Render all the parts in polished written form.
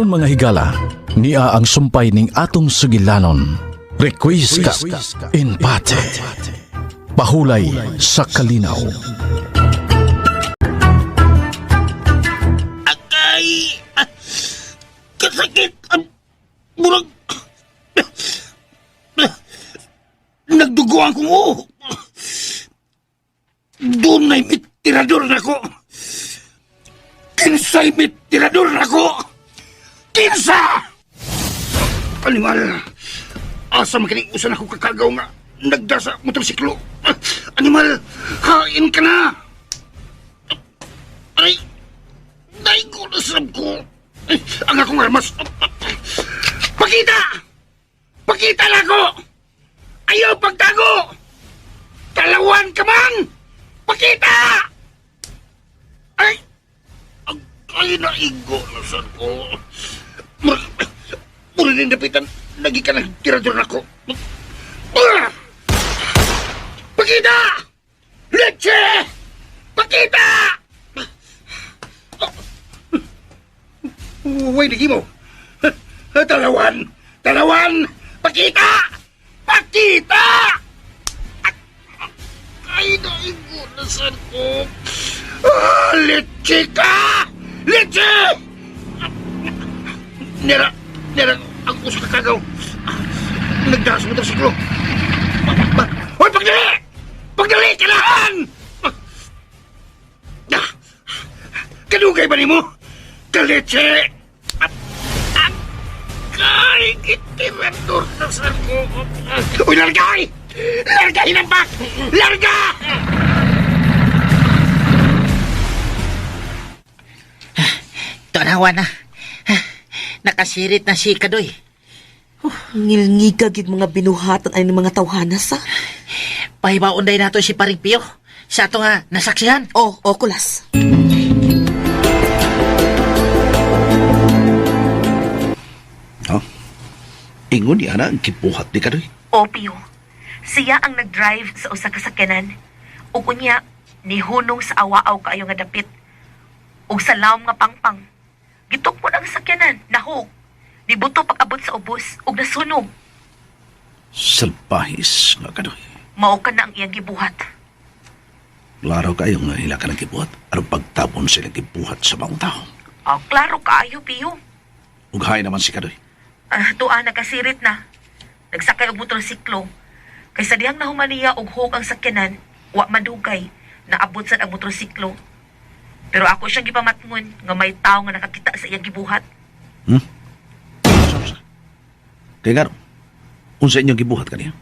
Karon mga higala, nia ang sumpay ning atong sugilanon. Requiescat in pace. Pahulay sa kalinaw. Akay! Ah, kasakit! Ang murag... Nagdugo ang kong uho. Doon na'y mitirador na ko. Kinsa'y mitirador na ko. Kinsa! Animal! Asa man kining usan ako kakagaw nga nagda sa motorsiklo. Animal! Hain ka na! Ay! Daigo na sab ko. Ay, ang akong armas. Pakita! Pakita na ako! Ayaw pagtago! Talawan ka man! Pakita! Ay! Ay, naigo na sad ko. Mura rin dapitan. Lagi ka ng tirador na ko. Ah! Pakita! Leche! Pakita! Uy, lagi mo. Talawan! Talawan! Pakita! Pakita! Ay, naigo na sad ko. Ah, leche ka! Leche! Nera, nera, ang uso kakagaw. Nagdala sa motorsiklo. Hoy, pagdali! Pagdali, kailangan! Ah, kadugay ba nimo? Kaleche! At, kay, gitirador na sa ko. Uy, largay! Larga, hinampak! Larga! Tanawa na. Nakasirit na si Kadoy. Ngilngiga gid mga binuhatan ay ng mga tawhana sa. Pahibaon day nato si Paring Pio sa ato nga nasaksihan. Oh, oh, kulas. Ha? Ingon ni ana ang kibuhat ni Kadoy. O, Pio. Siya ang nag-drive sa usa ka sakyanan. Ug unya, nihunong sa awaaw kaayo nga dapit. Ug sa lawom nga pangpang. Gitukmon ang sakyanan, nahog. Nibuto pag-abot sa ubos ug nasunog. Salpahis nga Kadoy. Mao ka na ang iyang gibuhat. Klaro kayo nga hila ka ng kibuhat aron pagtabon sila gibuhat sa maong tao. Oh, klaro kaayo, Pio. Ughay naman si Kadoy. Ah, tuwa nagkasirit na. Nagsakay og motorsiklo. Kaysa dihang nahumaniya og hug ang sakyanan, wa madugay, naabot sad ang motorsiklo. Pero ako siyang gipamatngon nga may tawo nga nakakita sa iyang gibuhat. Sa Kaya nga, unsa inyong gibuhat kaniya?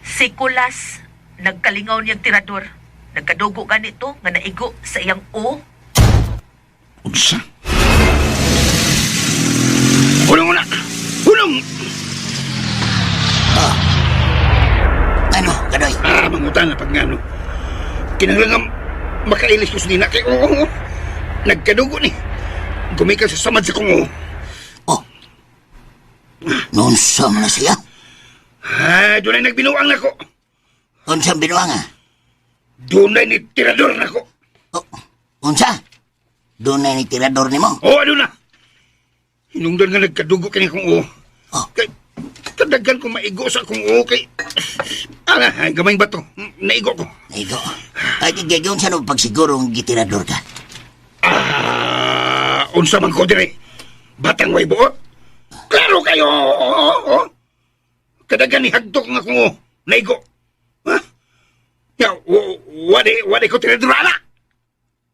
Si Kulas, nagkalingaw niyang tirador. Nagkadugo ganito nga naigo sa iyang o. Unsa? Hunong una! Hunong! Ano, Kadoy? Ah, mangutan na pag ngano. Kinahanglan nga makailis ko sa nina kay oo, oo. Nagkadugo ni. Gumikan sa samad sa kong oo. Oh. Nunsa man na siya? Ah, doon ay nagbinuang nako. Unsang binuang ah? Doon ay nitirador nako. Oh, unsa? Doon na ni tirador nimo. Oo, ano na. Hinungdan nga nagkadugo kini kong oo. Oh. Kay, kadagan ko maigo sa akong oo kay... Ala, ay, gamay ba to? Naigo ko. Naigo. Ay, gigayon sa no pagsigurong gitirador ka. Ah, unsa man ko dire. Batang way buot. Klaro kayo. Oo, oo, oo. Kadagan ni hagdok nga kong oo. Naigo. Ha? Ya, wala ko tirador ana.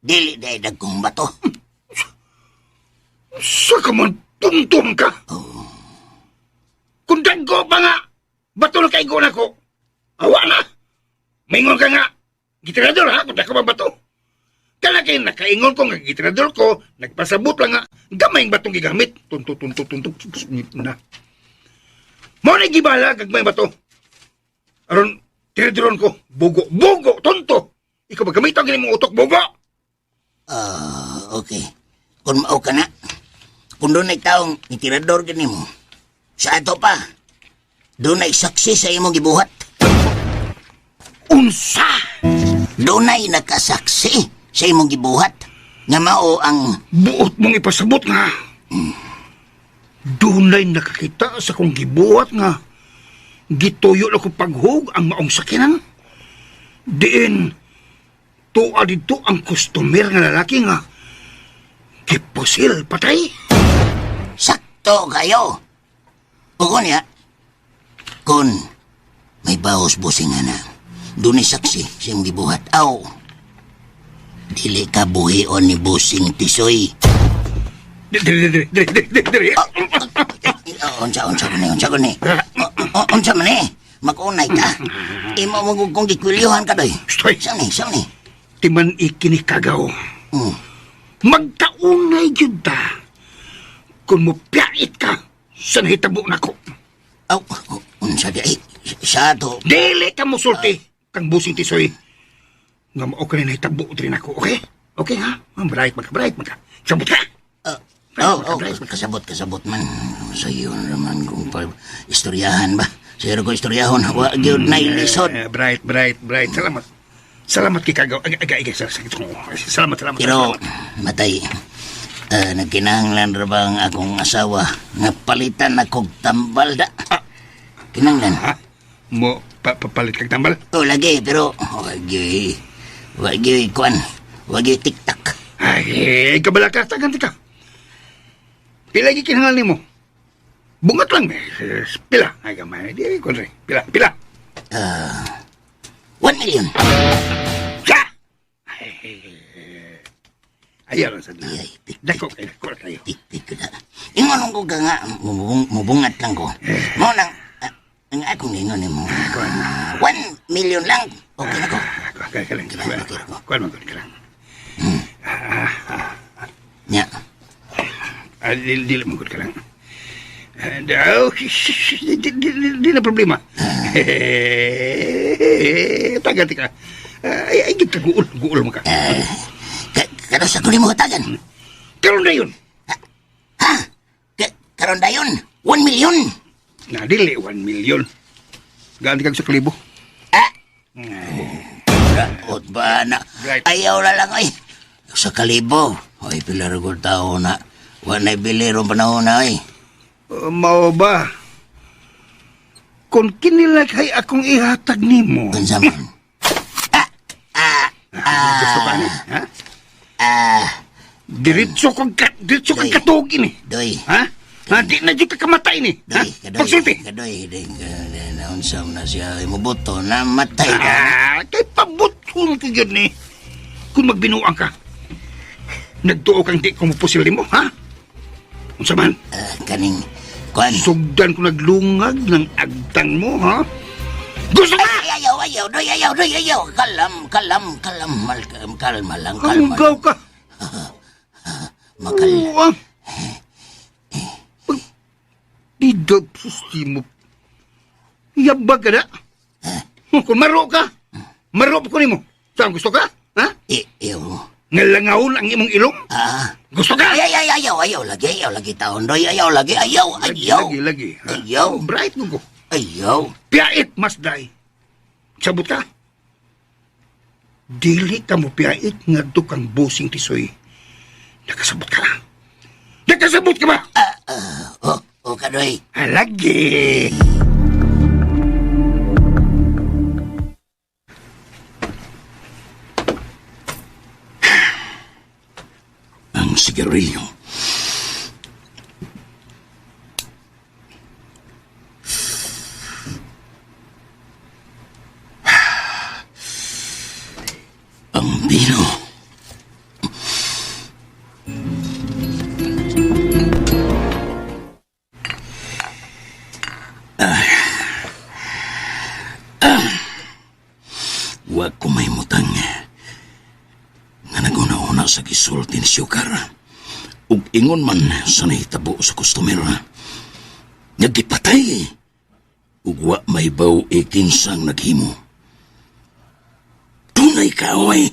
Dili dahil dagkong bato. Sa ka man tungtong ka. Kung dagko pa nga, bato na kaigo na ko. Awa na. Maingon ka nga. Gitirador ha, kung dako ba bato. Kala kay nakaingon ko nga gitirador ko, nagpasabot lang nga, gamay ang batong gigamit. Tunto, tunto, tunto, na. Mo na gibala, gagmay bato. Aron, tiradoron ko, bugo, bugo, tonto. Ikaw ba gamit ang mong utok, bugo? Ah, okay. Kung mao ka na, kung doon ay taong nitirador gani mo, sa ato pa, doon ay saksi sa imong gibuhat. Unsa! Doon ay nakasaksi sa imong gibuhat. Nga mao ang Buot mong ipasabot nga. Dunay nakakita sa kong gibuhat nga gituyo na ko paghug ang maong sakinan. Diin, tuwa dito ang customer nga lalaki nga gipusil patay. Sakto kayo. O niya, kung may baos busing na, dunay saksi sa imong gibuhat. Aw, dili ka buhion ni Busing Tisoy. Diri, diri, diri, diri, diri, diri. Oh, unsa, unsa ko ni, unsa ko ni. Unsa man ni, mag-unay ka. Imo mo kung gikwilyuhan ka doy. Stoy. Saan ni, saan ni? Timan ikinikagaw. Magkaunay gyud ta. Kung mupiyait ka sa nahitabo nako. Aw, unsa di ay, sa to. Dili ka musulti kang Busing Tisoy. Nga mao ka ni nahitabo diri nako, okay? Okay ha? Bright man ka, bright man ka. Sabot ka. Oh, oh, kasabot, kasabot man. Sa iyo naman kung pa istoryahan ba. Sa iyo ko istoryahon, wa gyud na ilisod. Eh, bright, bright, bright. Salamat. Salamat kay Kagaw. Aga, aga, aga, salamat, salamat. Pero, salamat. matay, nagkinahanglan ra ba ang akong asawa nga palitan akong tambal da? Kinahanglan. Ha? Mo papalit kag tambal? Oh, lagi, pero wag gyud, wag gyud kuan, wag gyud tiktak. Ay, kabala ka, tagan ka. Pila gi kinahanglan nimo? Bungat lang eh. Pila. Ay gamay, di ko rin. Pila, pila. 1 million. Sa! Ay, ayaw lang sa Ay, pik, Dako kay dako kayo. pik, pik ko na. Ingon ko ka nga, mubungat lang ko. Mo nang, ang akong ingon nimo. 1 million lang. Okay na ko. Ako, kay kay lang. Kuan man ka lang. Nya. Ah, di, di mo ka lang. Oh, di, di, di, di na problema. Taga tika. Ay, ay, gid ka guol, guol mo ka. Karon sa kunin mo hatagan. Karon na yun. Ha? Karon dayon, 1 million. Na, dili, 1 million. Gaan kag sa kalibo. Ah! Raot ba na? Right. Ayaw na lang ay. Sa kalibo. Ay, pila ra ko tao na. Wa na'y bili ron panahon na ay. Mao ba? Kung kinila kay akong ihatag nimo. Unsa man. Gusto ka ni? Ha? Ah, Diretso kang ka, diretso kang katuog ini. Doy. Ha? Ha, di na jud ka kamatay ni. Ha? Doy, kadoy. Pagsulti. Kadoy, doy. Naunsa man na siya. Ay, mubuto na matay ka. Ah, kay pabuton ka gyud ni. Kung magbinuang ka. Nagtuo kang di ko mopusil nimo, ha? Unsa man? Ah, kaning kuan. Sugdan ko naglungag ng agtang mo, ha? Gusto ka? Ay, ayaw, ayaw, doy, ayaw, doy, ayaw. Kalam, kalam, kalam, mal, kalma lang, kalma. Hanggaw ka. Makal. Oo, ah. Pag... Di daw, susti mo. Yabag ka na. Kung maro ka, maro pa ko nimo. Saan gusto ka? Ha? Iyo. Ngalangawon ang imong ilong? Ah. Gusto ka? Ay, ay, ay, ayaw, ayaw, lagi, ayaw, lagi taon, doy, ayaw, lagi, ayaw, Lagi, ayaw. lagi, lagi. Ha? Ayaw. Oh, bright mo ko. Ayaw. Piait, mas day. Sabot ka. Dili ka mo piait nga kang Busing Tisoy. Nakasabot ka. Nakasabot ka ba? Oh, oh, kadoy. Ah, lagi. Ang sigarilyo. Ang bino. Wa ko may mutang nga naguna-una sa gisulti ni Siyukar. Ug ingon man sa nahitabo sa customer. Nagipatay. Ug wa may baw ikinsang naghimo. Tunay kaaway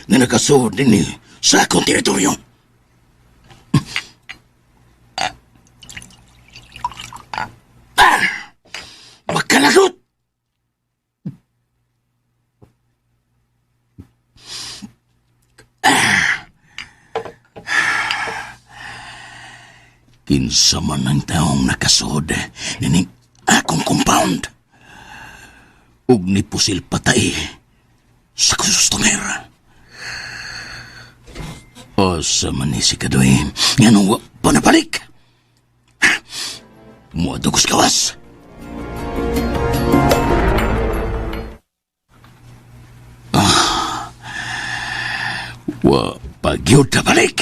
nga nakasuod dinhi sa akong teritoryo. Ah! Magkalagot! Kinsa man ang taong nakasod nining akong compound. Ug ni pusil patay sa customer. Asa man ni si Kadoy, nganong wa pa nabalik? Muadto ko's gawas. Ah, wa pa gyud nabalik.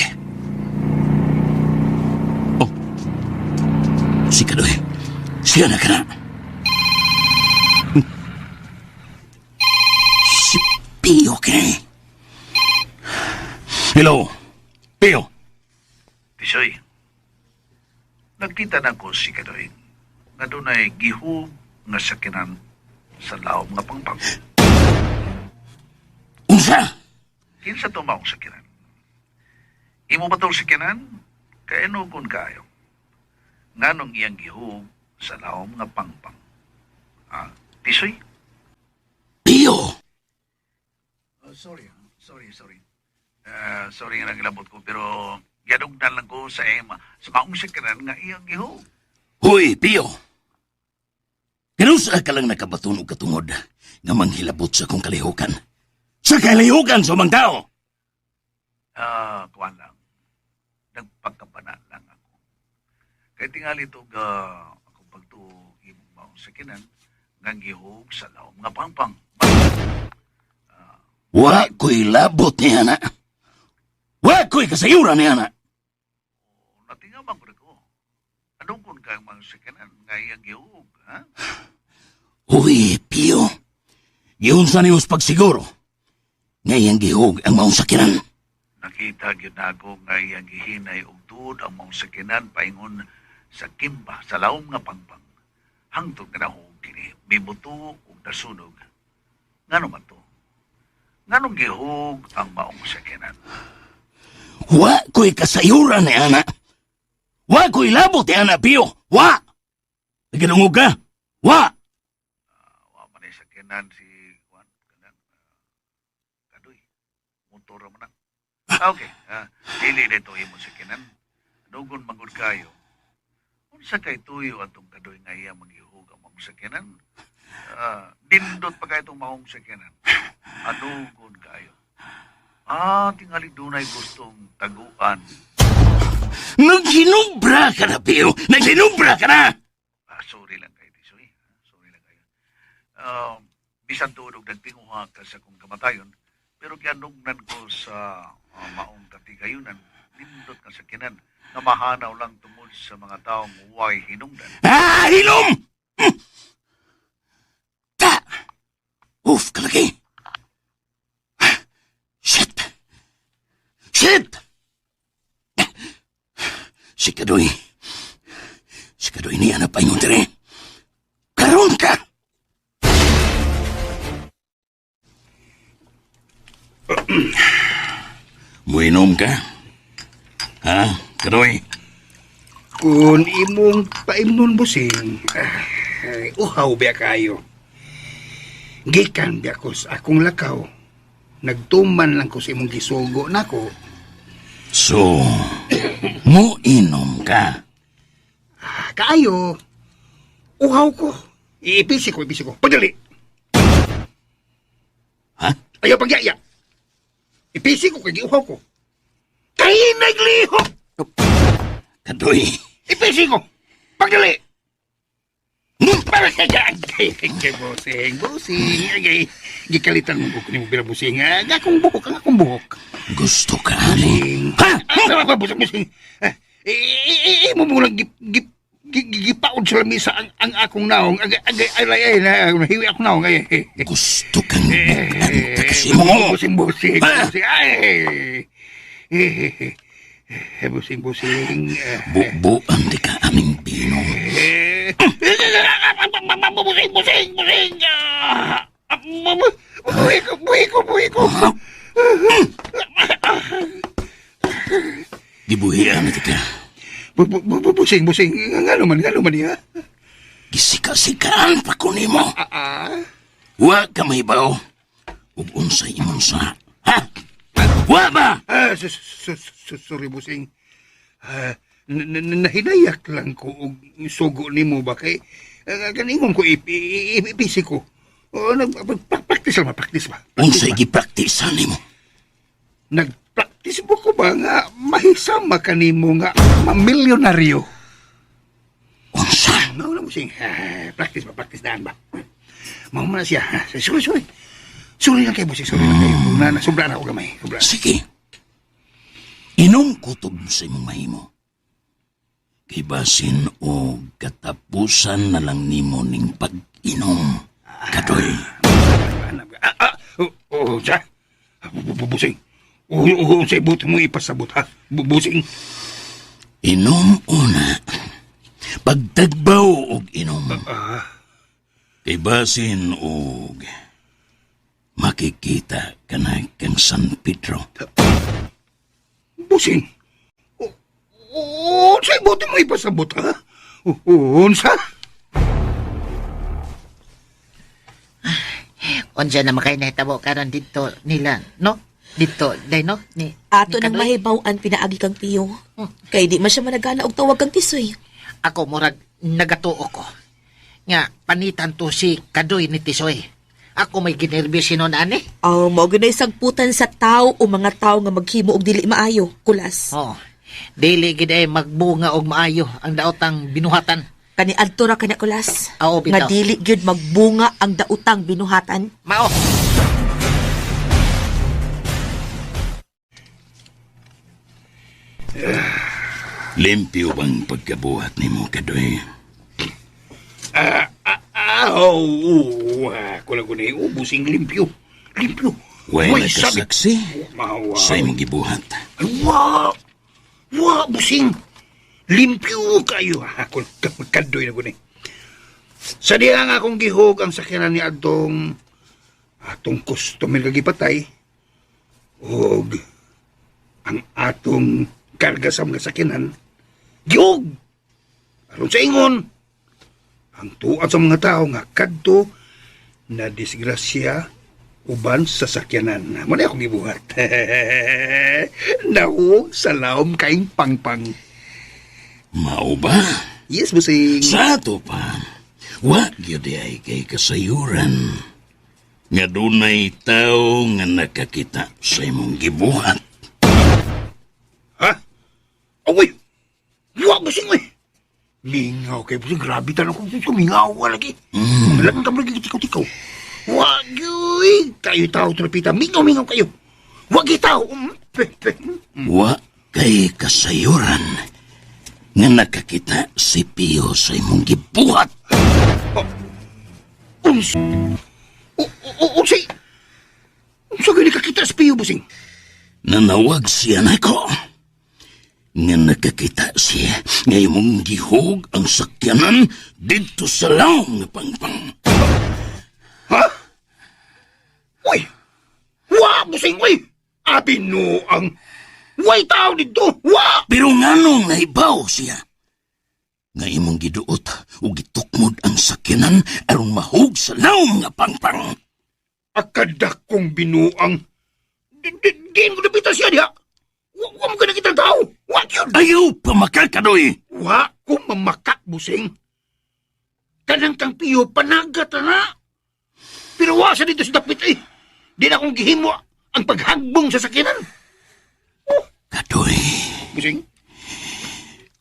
Oh, si Kadoy, siya na kana. Si Pio kini. Hello, Pio. Tisoy, nagkita na ko si Kadoy nga dunay gihug nga sakinan sa laom nga pangpang. Unsa? Kinsa to maong sakinan? Imo ba tong sakinan? Kay nugon kaayo. Nganong iyang gihug sa laom nga pangpang? Ah, Tisoy? Pio! Oh, sorry, ah. Sorry, sorry. Ah, sorry nga nagilabot ko pero gadugnan lang ko sa ema sa maong sakinan nga iyang gihug. Hoy, Pio! Kanusa ka lang nakabaton og katungod nga manghilabot sa akong kalihukan? Sa kalihukan sa mga tao! Ah, kuwan lang. Nagpagkabana lang ako. Kay tingali to ga akong pagtuo imong maong sakinan nga gihug sa laom nga pangpang. Wa ko'y labot niya na. Wa ko'y kasayuran niya na. Natingaman ko ko. Anong kun kang mga sakinan nga iyang gihug, ha? Uy, Pio. Giunsa niyos pagsiguro. Ngayang gihug ang maong sakinan. Nakita gyud nako nga iyang gihinay og tuod ang maong sakinan paingon sa kimba sa laom nga pangpang. Hangtod nga nahug kini mibuto ug nasunog. Ngano man to? Nganong gihug ang maong sakinan? Wa ko'y kasayuran ni ana. Wa ko'y labot ni ana, Pio. Wa! Naginungog ka? Wa! Wa man ay sakyanan si Juan kanang kadoy. Motor ra man na. Ah, okay. Ah, dili na ito imong sakyanan. Dugon magud kayo. Unsa kay tuyo atong kadoy nga iya magihug ang maong sakyanan? Ah, dindot pa kay itong maong sakyanan. Adugon kayo. Ah, tingali dunay gustong taguan. Naghinubra ka na, Pio! Naghinubra ka na! Ah, sorry lang kayo, Tisoy. Ah, sorry lang kayo. Um, bisan tuod og nagtinguha ka sa kong kamatayon, pero gianugnan ko sa maong katigayunan, nindot ka sa kinan, nga mahanaw lang tungod sa mga taong huway hinungdan. Ah, hilom! Ta! Uf, kalaki! Shit! Shit! Si Kadoy. Si Kadoy niya na paingon dire. Karon ka! Muinom ka? Ha, Kadoy? Kung imong paimnon busing, ay, uhaw biya kayo. Gikan biya ko sa akong lakaw. Nagtuman lang ko sa imong gisugo nako. So, muinom ka? Ah, kaayo. Uhaw ko. Iipisi ko, ipisi ko. Padali. Ha? Ayaw pagyaya. Ipisi ko kay giuhaw ko. Kay naglihok. Kadoy. Ipisi ko. Pagdali. Para sa kay kay busing, busing. Ay, gikalitan mo ko nimo bira busing. Ah, akong buhok, ang akong buhok. Gusto ka ani? Ha? Ah, busing, busing. Ah, eh, mo mo lang gip gip gipaod sa lamisa ang akong naong. Agay, agay, ay, ay, ay, nahiwi akong naong. Ay, ay, ay. Gusto kang bukan ta kasi mo. Busing, busing, Ha? busing. Ay, eh, eh, busing, busing. Eh, Bubuan di ka aming bino. eh, busing, busing, busing. Ah, buhi ko, buhi ko, buhi ko. Gibuhian na di ka. Busing, busing. Ngano man niya? Gisika-sikaan pa ko nimo. Ah, Wa ka mahibaw. Ug unsay imong sa. Ha? Wa ba? ah, sorry, busing. Ah, Nahinayak lang ko og sugo nimo ba kay ganingon ko ipisi ko. O nag-practice lang, practice ba? Unsay gipraktisan nimo? Nag-practice mo ko ba nga mahisama kanimo nga mamilyonaryo? Unsa? No, no, busing. Practice ba, practice daan ba? Mao man na siya. Sorry, sorry. Sorry lang kayo, busing. Sorry lang kayo. Na, sobra na ako gamay. Sobra. Sige. Inom kutob sa imong mahimo. Kay basin o katapusan na lang nimo ning pag-inom. Kadoy. Ah, ah, oh, oh, siya. Busing. Oh, oh, sa ibot mo ipasabot, ha? Busing. Inom una. Pagtagbaw og inom. Kay basin og makikita ka na kang San Pedro. Busing. Oh, oh, sa ibot mo ipasabot, ha? Oh, oh, unsa? Unsa na makay nahitabo karon dito nila, no? Dito, day no? Ni Ato ni nang Kadoy. mahibaw-an pinaagi kang Piyo. Kay di man siya managana og tawag kang Tisoy. Ako murag nagatuo ko. Nga panitan to si Kadoy ni Tisoy. Ako may ginerbyos sinon ani. Oh, mao gyud sagputan sa tao o mga tao nga maghimo og dili maayo, kulas. Oh. Dili gid ay magbunga og maayo ang daotang binuhatan. Kani adto ra kana kulas. Oo, Nga bitaw. dili gyud magbunga ang daotang binuhatan. Mao. Limpyo bang pagkabuhat nimo, Kadoy? Ah, ah, oh, oh, ah, kulang ko na oh, busing limpyo. Limpyo. Way Way, sabi. nakasaksi Mawa. sa imong gibuhat. Ay, wa! Wa, busing! Limpyo kayo. Ako, kadoy na ko ni. Sa diha nga akong gihog ang sakyanan ni atong atong customer nga gipatay og ang atong karga sa mga sakyanan gihog aron sa ingon ang tuad sa mga tao nga kadto na disgrasya uban sa sakyanan. Muna akong gibuhat. Nahuog sa laom kaing pangpang. Mao ba? Yes, busing. Sa ato pa, wa gyud ay kay kasayuran. Nga dunay tao nga nakakita sa imong gibuhat. Ha? Agoy! Wa, busing, uy! Mingaw kay busing. Grabe tanong kung sumingaw ka lagi. Mm. Lang ka lagi tikaw-tikaw. Wa, gyud! Kayo tao, trapita. Mingaw-mingaw kayo. Wa tao. Pe, pe. Wa kay kasayuran nga nakakita si Pio sa imong gibuhat. Uns... O, unsay... Unsa gyud nakakita sa piyo, busing? Nanawag siya nako. Nga nakakita siya nga imong gihog ang sakyanan didto sa laom nga pangpang. Ha? Uy! Wa, busing, uy! Abi no ang... Way tao dito! Wa! Pero nganong nahibaw siya? Nga imong giduot o gitukmod ang sakyanan aron mahug sa laom nga pangpang. Akada kong binuang. Diin ko napita siya diha. Wa, wa mo ka nakita tao. Wa yun. Ayaw pa makakadoy. Wa ko mamakak, busing. Kanang kang piyo, panagat na na. Pero wa sa dito sa dapit eh. Di na akong gihimo ang paghagbong sa sakinan. Kadoy, Busing,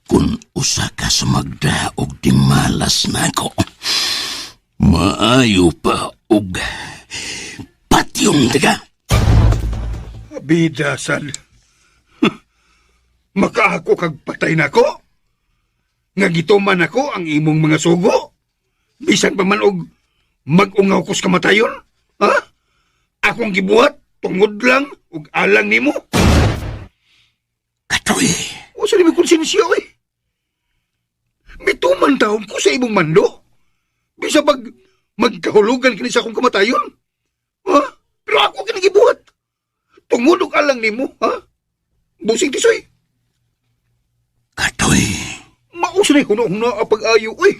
kung usa ka sa magda og dimalas nako, maayo pa og patyong taga. Bidasan. Makaako kag patay nako. Nga gituman ako ang imong mga sugo. Bisan pa man og mag-ungaw ko sa kamatayon. Ha? Akong gibuhat tungod lang ug alang nimo. Kadoy, O sa nimi konsensya eh. Mituman taon ko sa imong mando. Bisa pag magkahulugan kini sa akong kamatayon. Ha? Pero ako kini gibuhat. Tungod og alang nimo, ha? Busing tisoy. kadoy. Mausa na huno-huno ang pag-ayo, uy.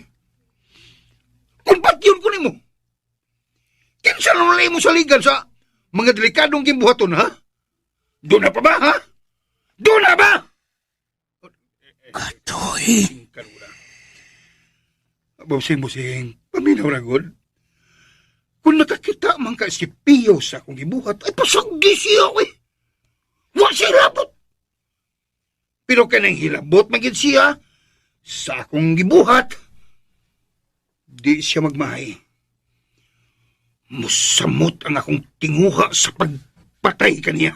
Kung patyon ko nimo. Kinsa na mo saligan sa mga delikadong gimbuhaton, ha? Doon na pa ba, ha? Doon na ba? Kadoy. Kalura. Busing, busing, paminaw ra gud. Kung nakakita man ka si Pio sa akong gibuhat, ay pasagdi siya, eh. Wa siya hilabot. Pero kanang hilabot magid siya sa akong gibuhat, di siya magmahay. Musamot ang akong tinguha sa pagpatay kaniya.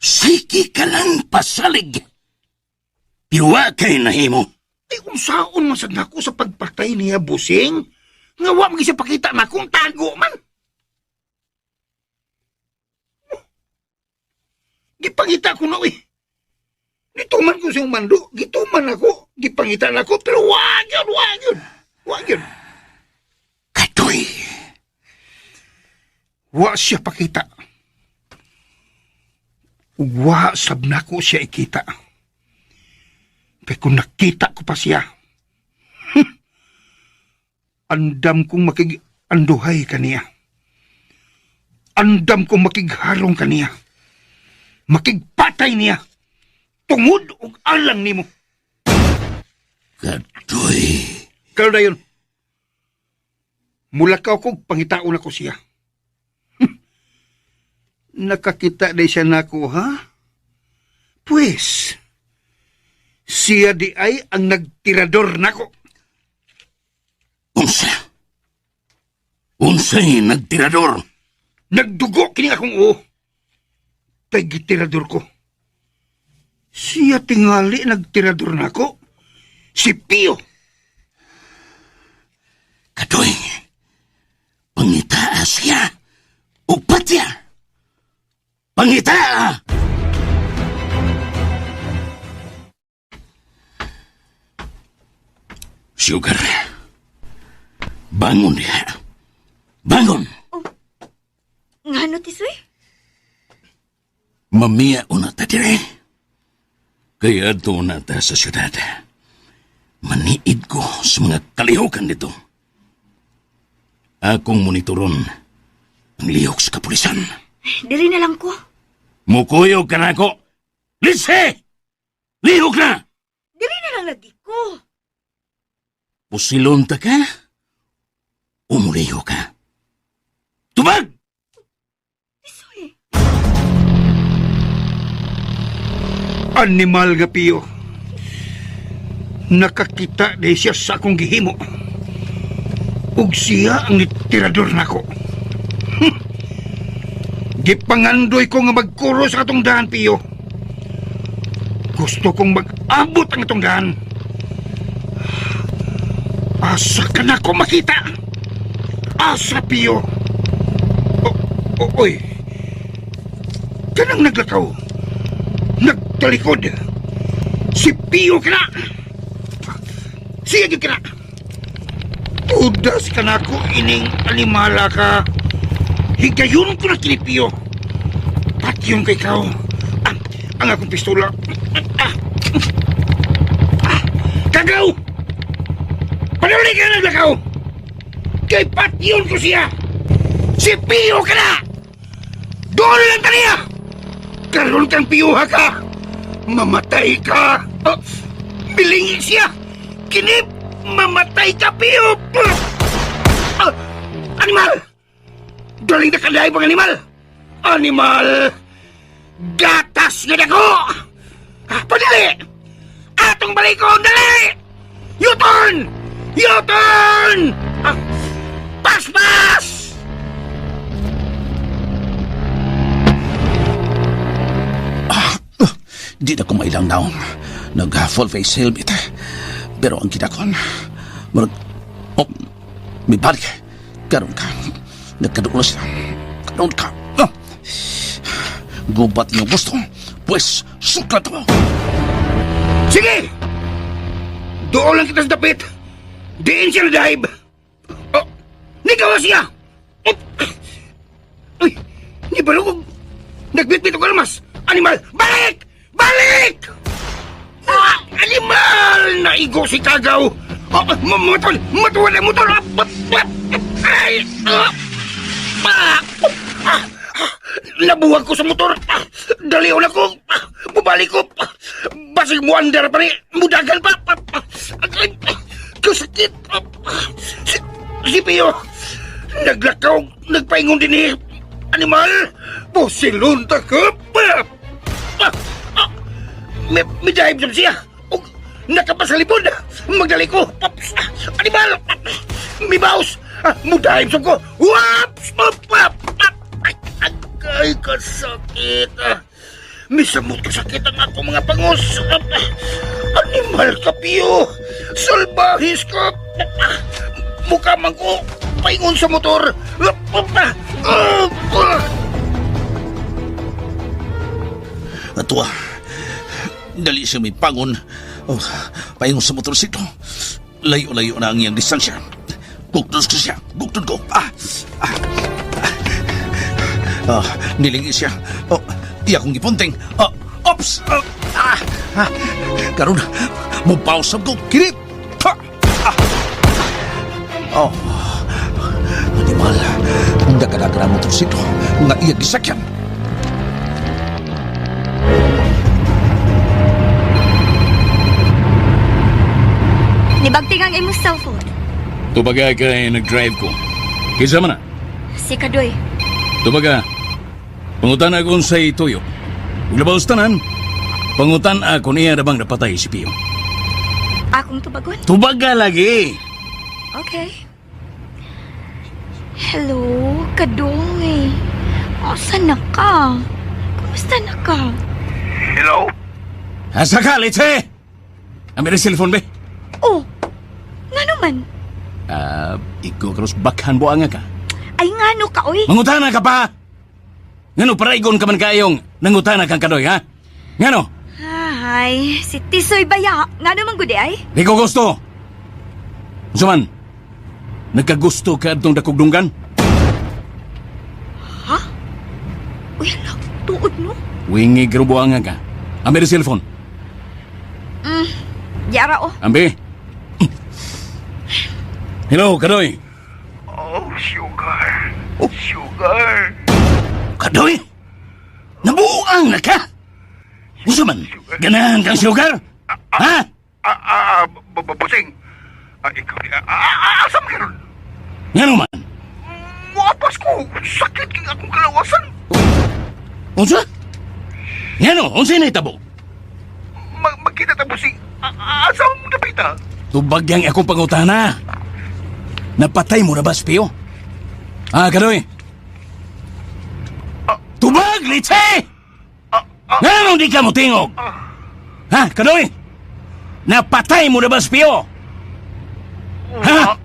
Sige ka lang pasalig. Pero wa kay nahimo. Ay, unsaon man sad nako sa pagpatay niya, busing? Nga wa man siya pakita na kung tago man. Gipangita ko na, eh. Gituman ko siyang mando. Gituman ako. Gipangita na ako. Pero wag yun, wag yun. Wag yun. Kadoy. Wa siya pakita. Ug wa sab nako siya ikita. Kay kung nakita ko pa siya, andam kong makig-anduhay kaniya. Andam kong makigharong kaniya. Makigpatay niya. Tungod og alang nimo. Kadoy. Karon na yun. Mula ka kog pangitaon ako siya. Nakakita na siya nako, ha? Pues, siya di ay ang nagtirador nako. Unsa? Unsay nagtirador? Nagdugo kini akong oo. Kay gitirador ko. Siya tingali nagtirador nako. Si Pio. Kadoy. Pangitaa siya. Upat siya. Pangitaa! Sugar. Bangon diha. Bangon! Ngano, Tisoy? Mamiya una ta dire. Kaya adto na ta sa syudad. Maniid ko sa mga kalihukan dito. Akong monitoron ang lihok sa kapulisan. Diri na lang ko. Mukuyog ka na ako. Lise! Lihok na! Diri na lang lagi ko. Pusilon ta ka? Umuliho ka. Tubag! Tisoy. Animal nga Pio. Nakakita na siya sa akong gihimo. Ug siya ang nitirador nako. Gipangandoy ko nga magkuro sa atong daan, Pio. Gusto kong mag-abot ang atong daan. Asa ka na ko makita? Asa, Pio? O, o, oy. Kanang naglakaw. Nagtalikod. Si Pio ka na. Siya gyud ka na. Tudas ka na ko ining animala ka. Higayon ko na kini Pio. Patyon kay kao. Ah, ang akong pistola. Ah, ah, kagaw! Panuli ka na lakaw! Kay patyon ko siya! Si Pio ka na! Doon lang taniya! Karoon kang piyuha ka! Mamatay ka! Oh, bilingi siya! Kinip! Mamatay ka, Pio! Ah, animal! Galing na kadaib ang animal! Animal! Gatas nga dako! Ah, padali! Atong balikon, dali! U-turn! U-turn! Ah, paspas! Di na ko mailang naong. Nag full face helmet. Pero ang kinakon, murag, oh, may balik. Karon ka. Nagkadulo sila. Karon ka. Ah. Gubat iyong gusto. Pwes, suklat mo. Sige! Doon lang kita sa dapit! Diin siya na-dive! Oh, nikaw siya! Oh, uy, ni balugog! Nagbitbit og armas! Animal! Balik! Balik! Ah, animal! Naigo si Kagaw! Oh, motor! Motor! Motor! Ah, ah, ay! Ah, ah, ah, Nabuwag ko sa motor. Daliw na ko. Bubalik ko. Basig mo andar pa ni. Mudagan pa. Agay. Kasakit. Si Pio. Naglakaw. Nagpaingon din eh. Animal. Pusilon ta ka. May dive jump siya. Og nakapasalibod. Magdali ko. Animal. May baos. Mudive jump ko. Waps! Ay, agay kasakit. Misamot kasakit ang akong mga pangos. Animal ka, Pio. Salbahis ka. Mukha man ko. Paingon sa motor. Atua, dali siya may pangon. Oh, paingon sa motorsiklo. Layo-layo na ang iyang distansya. Gugtod ko siya. Gugtod ko. Ah! Ah! Ah, nilingi siya. Oh, iya kong gipunting. Oh, ops! Oh, ah! Ah! Karon, mubaw sa ko. Kinit! Ha! Ah! Oh, animal. Nagkadagara motorsiklo nga iya gisakyan. Nibagting ang imong cellphone. Tubaga kay nag-drive ko. Kinsa man na? Si Kadoy. Tubaga. Pangutan ako sa tuyo. Ug labaw sa tanan. Pangutan ako niya na bang napatay si Pio. Akong tubagon. Tubaga lagi. Okay. Hello, Kadoy. Asa na ka? Kumusta na ka? Hello? Asa ka, Litse? Ang meron cellphone be? Oh, nga naman. Ah, ikaw karos bakhan buanga ka. Ay, ngano ka, oy. Mangutana ka pa! Ngano paraigon ka man kayong nangutana kang kadoy, ha? Ngano? Ay, si Tisoy baya. Nga naman gudi ay? Di ko gusto. Unsa man? Nagkagusto ka adtong dakugdunggan? Ha? Uy, hala, tuod no? Wingi grubuanga ka. Ang meron cellphone. Yara oh. Ambi. Hello, Kadoy. Oh, sugar. Sugar. Kadoy? Nabuang na ka? Unsa man? Ganahan kang sugar? Ha? Busing. Ikaw, asa man karon? Ngano man? Muapas ko. Sakit king akong kalawasan. Unsa? Ngano? Unsa na itabo? Magkita ta, busing. Asa mo napita? Tubagyang akong pangutana. Napatay mo na ba, Pio? Ah, Kadoy? Tubag, Litse! Ngano di ka mo tingog? Ha, Kadoy? Napatay mo na ba, Pio? Ha?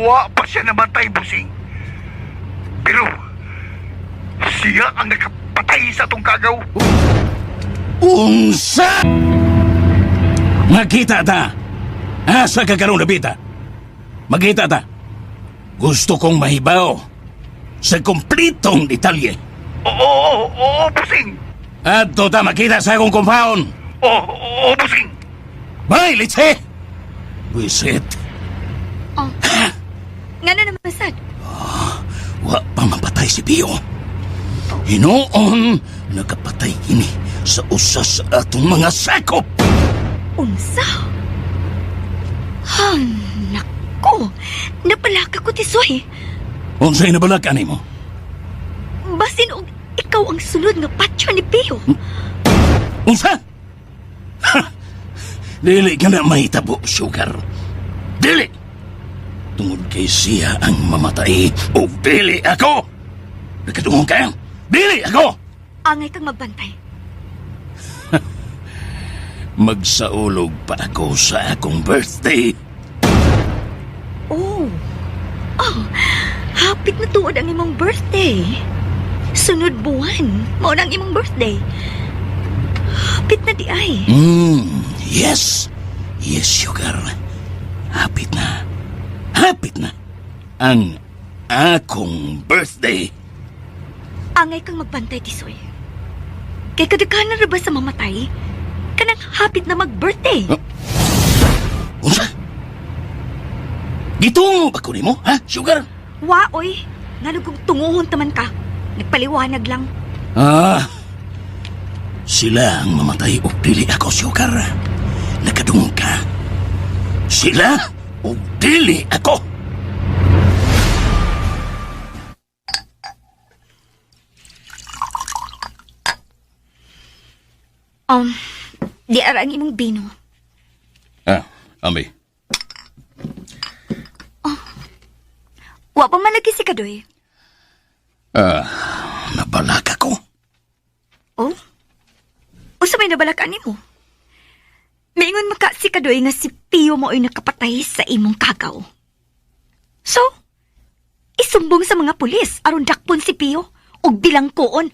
Wa pa siya namatay, busing. Pero, siya ang nakapatay sa atong kagaw. Unsa? Makita ta. Asa ka karon nabita? Makita ta. Gusto kong mahibaw sa kumplitong detalye. Oo, oo, oo, busing. Adto ta makita sa akong compound. Oo, oo, busing. Bye, Litse! Wisit, Oh. Nga naman sad? Wa pa mapatay si Pio. Hinoon, nakapatay kini sa usa sa atong mga sakop. Unsa? Ha, nako. Napalaka ko, Tisoy. Unsay nabalak ani mo? Basin og ikaw ang sunod nga patyo ni Pio. Unsa? Ha! Dili ka na mahitabo, sugar. Dili! Tungod kay siya ang mamatay o dili ako. Nakadungog kayo? Dili ako! Angay kang magbantay. Magsaulog pa ako sa akong birthday. Oh. Oh, hapit na tuod ang imong birthday. Sunod buwan, mao na ang imong birthday. Hapit na di ay. Yes. Yes, sugar. Hapit na. Hapit na. Ang akong birthday. Angay kang magbantay, Tisoy. Kay kadaghanan ra ba sa mamatay? Kanang hapit na mag-birthday. Unsa? Gitungo ba ko nimo, ha, sugar? Wa, oy. Ngano kung tunguhon taman ka? Nagpaliwanag lang. Ah, sila ang mamatay og dili ako, Sugar. Nakadungog ka. Sila og dili ako. Di ara ang imong bino. Ah, ami. Wa pa man lagi si Kadoy. Ah, nabalaka ko. Oh? Usa may nabalakaan nimo? Maingon maka si Kadoy nga si Pio mo ay nakapatay sa imong kagaw. So, isumbong sa mga pulis aron dakpon si Pio og bilangkoon.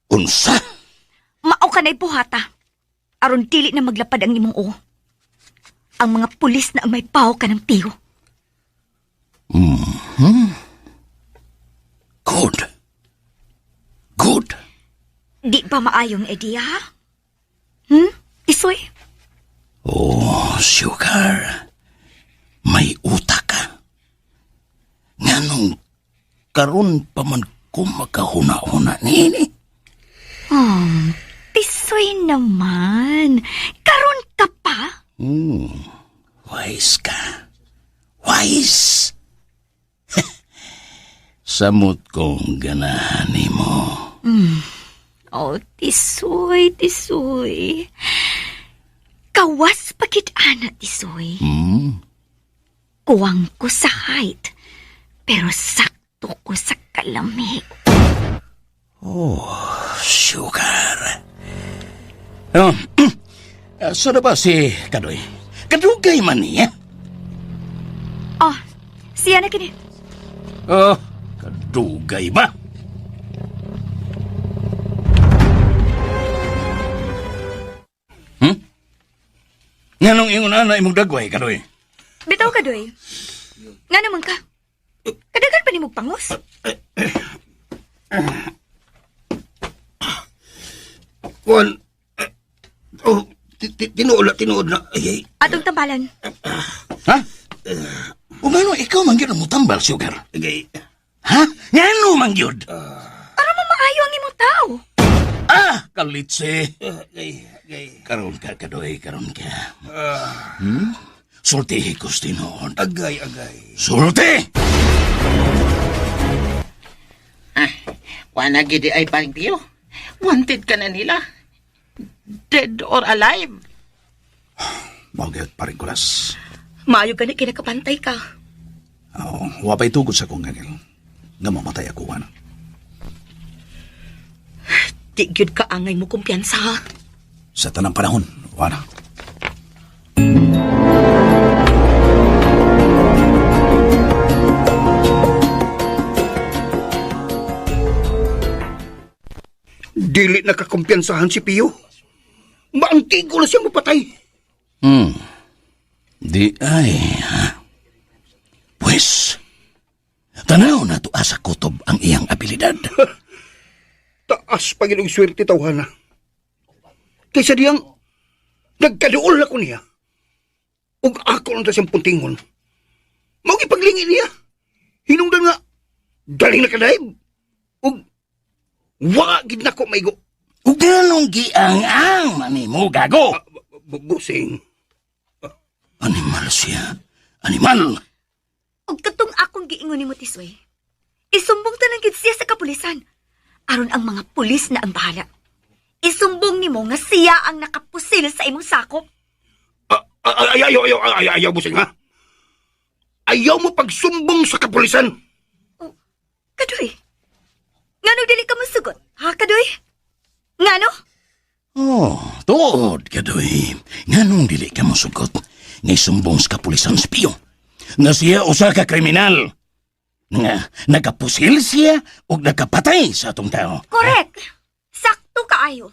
Unsa? Mao ka na'y buhata. Aron dili na maglapad ang imong uo. Ang mga pulis na ang may paw ka ng Pio. Good. Good. Di ba maayong idea, ha? Tisoy? Oh, Sugar. May utak ka. Nganong karon pa man ko makahuna-huna niini. Tisoy naman. Karon ka pa? Wise ka. Wise. Samot kong ganahan nimo. Oh, tisoy, tisoy. Kawas pakit ana, tisoy. Kuwang ko sa height, pero sakto ko sa kalamig. Sugar. Oh, so na ba si Kadoy? Kadugay man niya. Oh, siya na kini. Oh, kadugay ba? Nganong ingon ana imong dagway, Kadoy? Bitaw ka, doy. Nga naman ka. Kadagan pa ni mong pangos. Kuan, oh, tinuod na, tinuod na. Ay, ay. Atong tambalan. Ha? O ngano ikaw man gyud ang mutambal, Sugar? Agay. Ha? Ngano man gyud? Aron mo maayo ang imong tao. Ah, kalitse. Agay, agay. Karon ka, Kadoy, karon ka. Sultihi ko sa tinuod. Agay, agay. Sulti! Ah, wala gidi ay paring Pio. Wanted ka na nila. Dead or alive. Mao gyud paring kulas. Maayo gani kinakapantay ka. Oo, wa pa'y tugod sa kong angel. Nga mamatay ako, ano. Di gyud ka angay mo kumpiyansa ha. Sa tanang panahon, wala. Dili nakakumpiyansahan si Pio. Maangtigo na siya mapatay. Di ay, ha? Pwes, tanaw na to sa kutob ang iyang abilidad. Taas pa gid og swerte tawhana. Kaysa diyang nagkaduol ako niya. Ug ako lang ta siyang puntingon. Mao gipaglingi niya. Hinungdan nga daling nakadaib. Ug wa gid nako maigo. Ug ganong giang-ang manimo, gago! Busing. Animal siya. Animal! Og katong akong giingon nimo tisoy. Isumbong tanan gid siya sa kapulisan. Aron ang mga pulis na ang bahala. Isumbong nimo nga siya ang nakapusil sa imong sakop. Ay, ayaw, ayaw, ayaw, ayaw, busing ha. Ayaw mo pagsumbong sa kapulisan. Kadoy. Ngano dili ka mosugot? Ha, Kadoy? Ngano? Oh, tuod, kadoy. Nganong dili ka mosugot? Ngay sumbong sa kapulisan sa Pio. Nga siya usa ka kriminal. Nga nakapusil siya ug nakapatay sa atong tao. Correct. Sakto kaayo.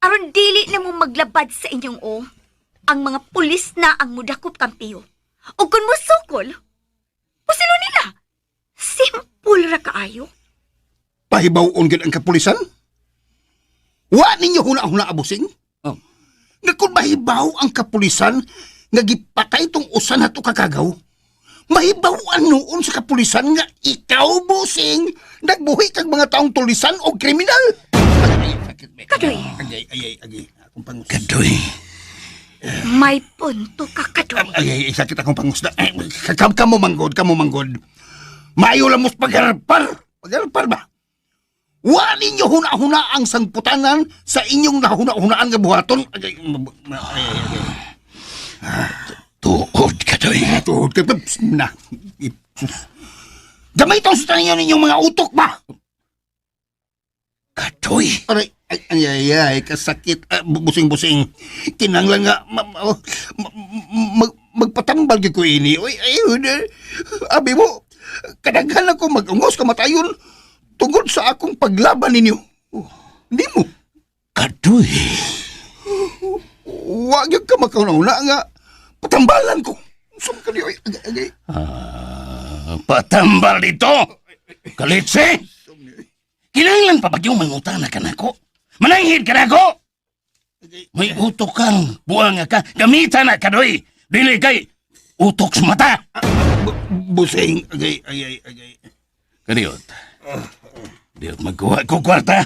Aron dili na mo maglabad sa inyong o, ang mga pulis na ang mudakop kang Piyo. O kung musukol, pusilo nila. Simple ra kaayo. Pahibawon gid ang kapulisan? Wa ninyo huna-huna abusing? Oh. Nga kung mahibaw ang kapulisan nga gipatay tong usan nato kakagaw, mahibaw-an noon sa kapulisan nga ikaw, busing, Nagbuhi kag mga taong tulisan o kriminal. Ay, sakit be. Kadoy. Agay, ay, ay, agay. Akong pangus. Kadoy. May punto ka, Kadoy. Ay, ay, ay, sakit akong pangusda. Ay, kam, kamo manggod, kamo manggod. Maayo lang mos pagharpar. Pagharpar ba? Wa ninyo huna-huna ang sangputanan sa inyong nahuna-hunaan nga buhaton. Ay, ay, ay, ay, ay. Tuod, Kadoy. Tuhod ka, pps, na. Gamay tong sa ninyo ninyong mga utok ba? Kadoy. Aray, ay, ay, ay, ay, kasakit. Ah, busing-busing. Kinanglan nga, magpatambal gyud ko ini. Uy, ay, uy, abi mo, kadaghan ako mag-ungos kamatayon tungod sa akong paglaban ninyo. Oh, hindi mo. Kadoy. Wa gyud ka makauna nga patambalan ko. Sum ka di, ay, ay, ay. Ah, patambal dito. Kalitse. Kinahanglan pa ba yung mangutana ka nako? Mananghid ka nako? May utok kang buang ka. Gamitan na, Kadoy. Dili kay utok sa mata. Busing, agay, ay, ay, agay. Kadiyot. Diyot magkuha ko kwarta.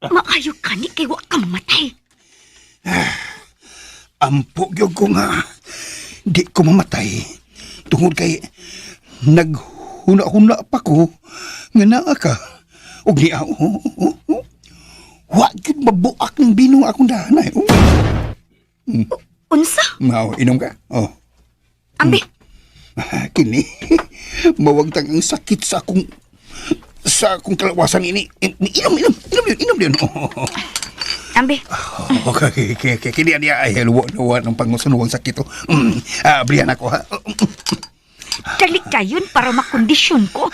Maayo ka ni kay wa ka mamatay. Ampo gyud ko nga di ko mamatay tungod kay naghuna-huna pa ko nga naa ka ug niya oh, oh, oh. Wa gyud mabuak ng bino akong dahanay. Oh. Unsa? Mao, inom ka. Oh. Ambi, Kini mawagtang ang sakit sa akong kalawasan ini. Inom, inom, inom yun, inom yun. Oh. ambi. Okay, okay, okay. Kini niya ay luwa luwa ng pangusunuwang sakit. Oh. Ah, abrihan ako ha. Oh, Dali kayon para makondisyon ko.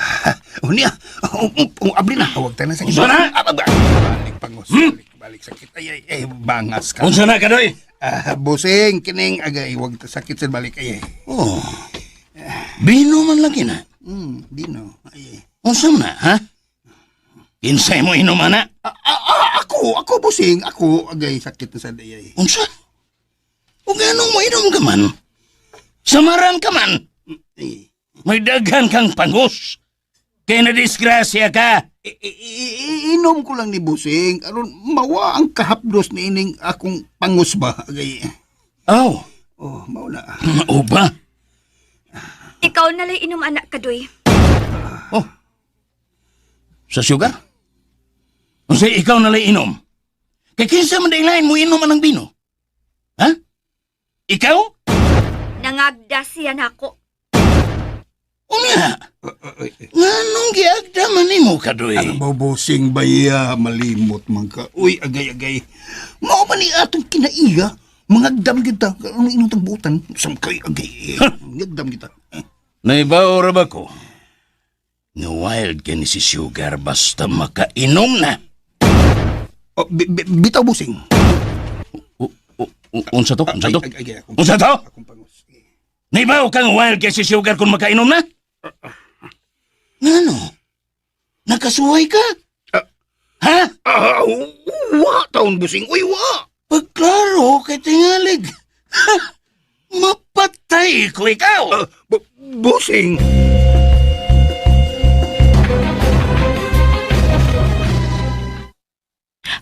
Oh, niya. Oh, oh, oh, abri na. Huwag tayo na sakit. Unsa na? Ah, balik pangos. Balik, balik sakit. Ay, ay, ay, bangas ka. Unsa na, Kadoy? Ah, busing, kining, agay, huwag ta sakit sa balik. Ay, ay. Oh. Bino man lagi na. Dino. Ay, ay. Unsa man na, ha? Kinsay mo inom ana? Ah, ah, ah, ako, ako, busing, ako, agay, sakit na sa day. Ay. Unsa? O ganong mo inom ka man? Samaran ka man? Ay. May daghan kang pangus. Kaya na disgrasya ka. Inom ko lang ni busing. Aron mawa ang kahapdos ni ining akong pangus ba. Agay. Aw, Oh, mao na. mao ba? Ikaw na lang inom anak Kadoy. Oh. Sa sugar? Unsa ikaw na lang inom? Kay kinsa man daylain mo inom anang bino? Ha? Ikaw? Nangagda siya nako. Unya. Nganong giagda man nimo kadoy? Ang bubusing baya, malimot man ka. Uy, agay, agay. Mao man ni atong kinaiya. Mangagdam kita. Ano inong butan? Samkay, agay. Ngagdam kita. Naibaw ra ba ko? Nga wild kini si Sugar basta makainom na. Oh, bitaw busing. Unsa to? Unsa to? Ay, ay, ay, akong, Unsa to? akong pangus. Naibaw kang wild kay si Sugar kung makainom na? Ngano? Nakasuway ka? Ha? Ah, wa taon busing. Uy, wa. Pagklaro kay tingalig. Ha? Mapatay ko ikaw. Ah, busing.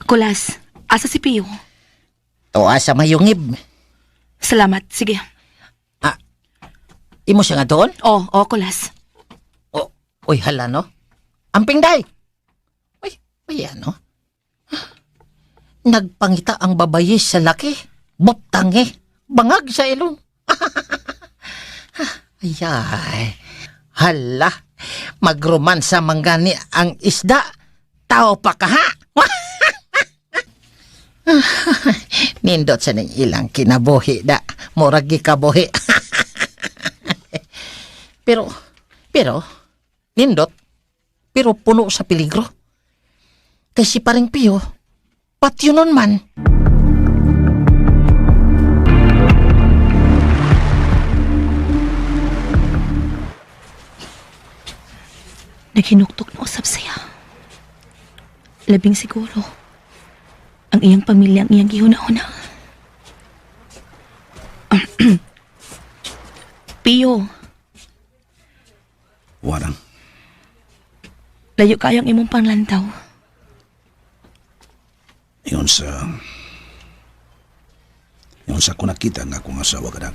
Kulas, asa si Pio? Tuwa sa mayungib. Salamat, sige. Imo siya nga doon? Oh, oh, Kulas. O, uy, hala no? Amping day! Uy, uy, ano? Nagpangita ang babaye sa laki. Buptangi. Bangag sa ilong. Ayay. Hala. Magromansa manggani ang isda. Tao pa ka ha? Nindot sa ning ilang kinabuhi da. Murag gikabuhi. Pero, pero, nindot, pero puno sa peligro. Kay si paring Pio, patyo nun man. Naghinuktok na usab siya. Labing siguro. Ang iyang pamilya ang iyang gihuna-huna. Pio. Warang. Layo kayong imong panglantaw. Ingon sa... Ingon sa ako nakita nga akong asawa kanak.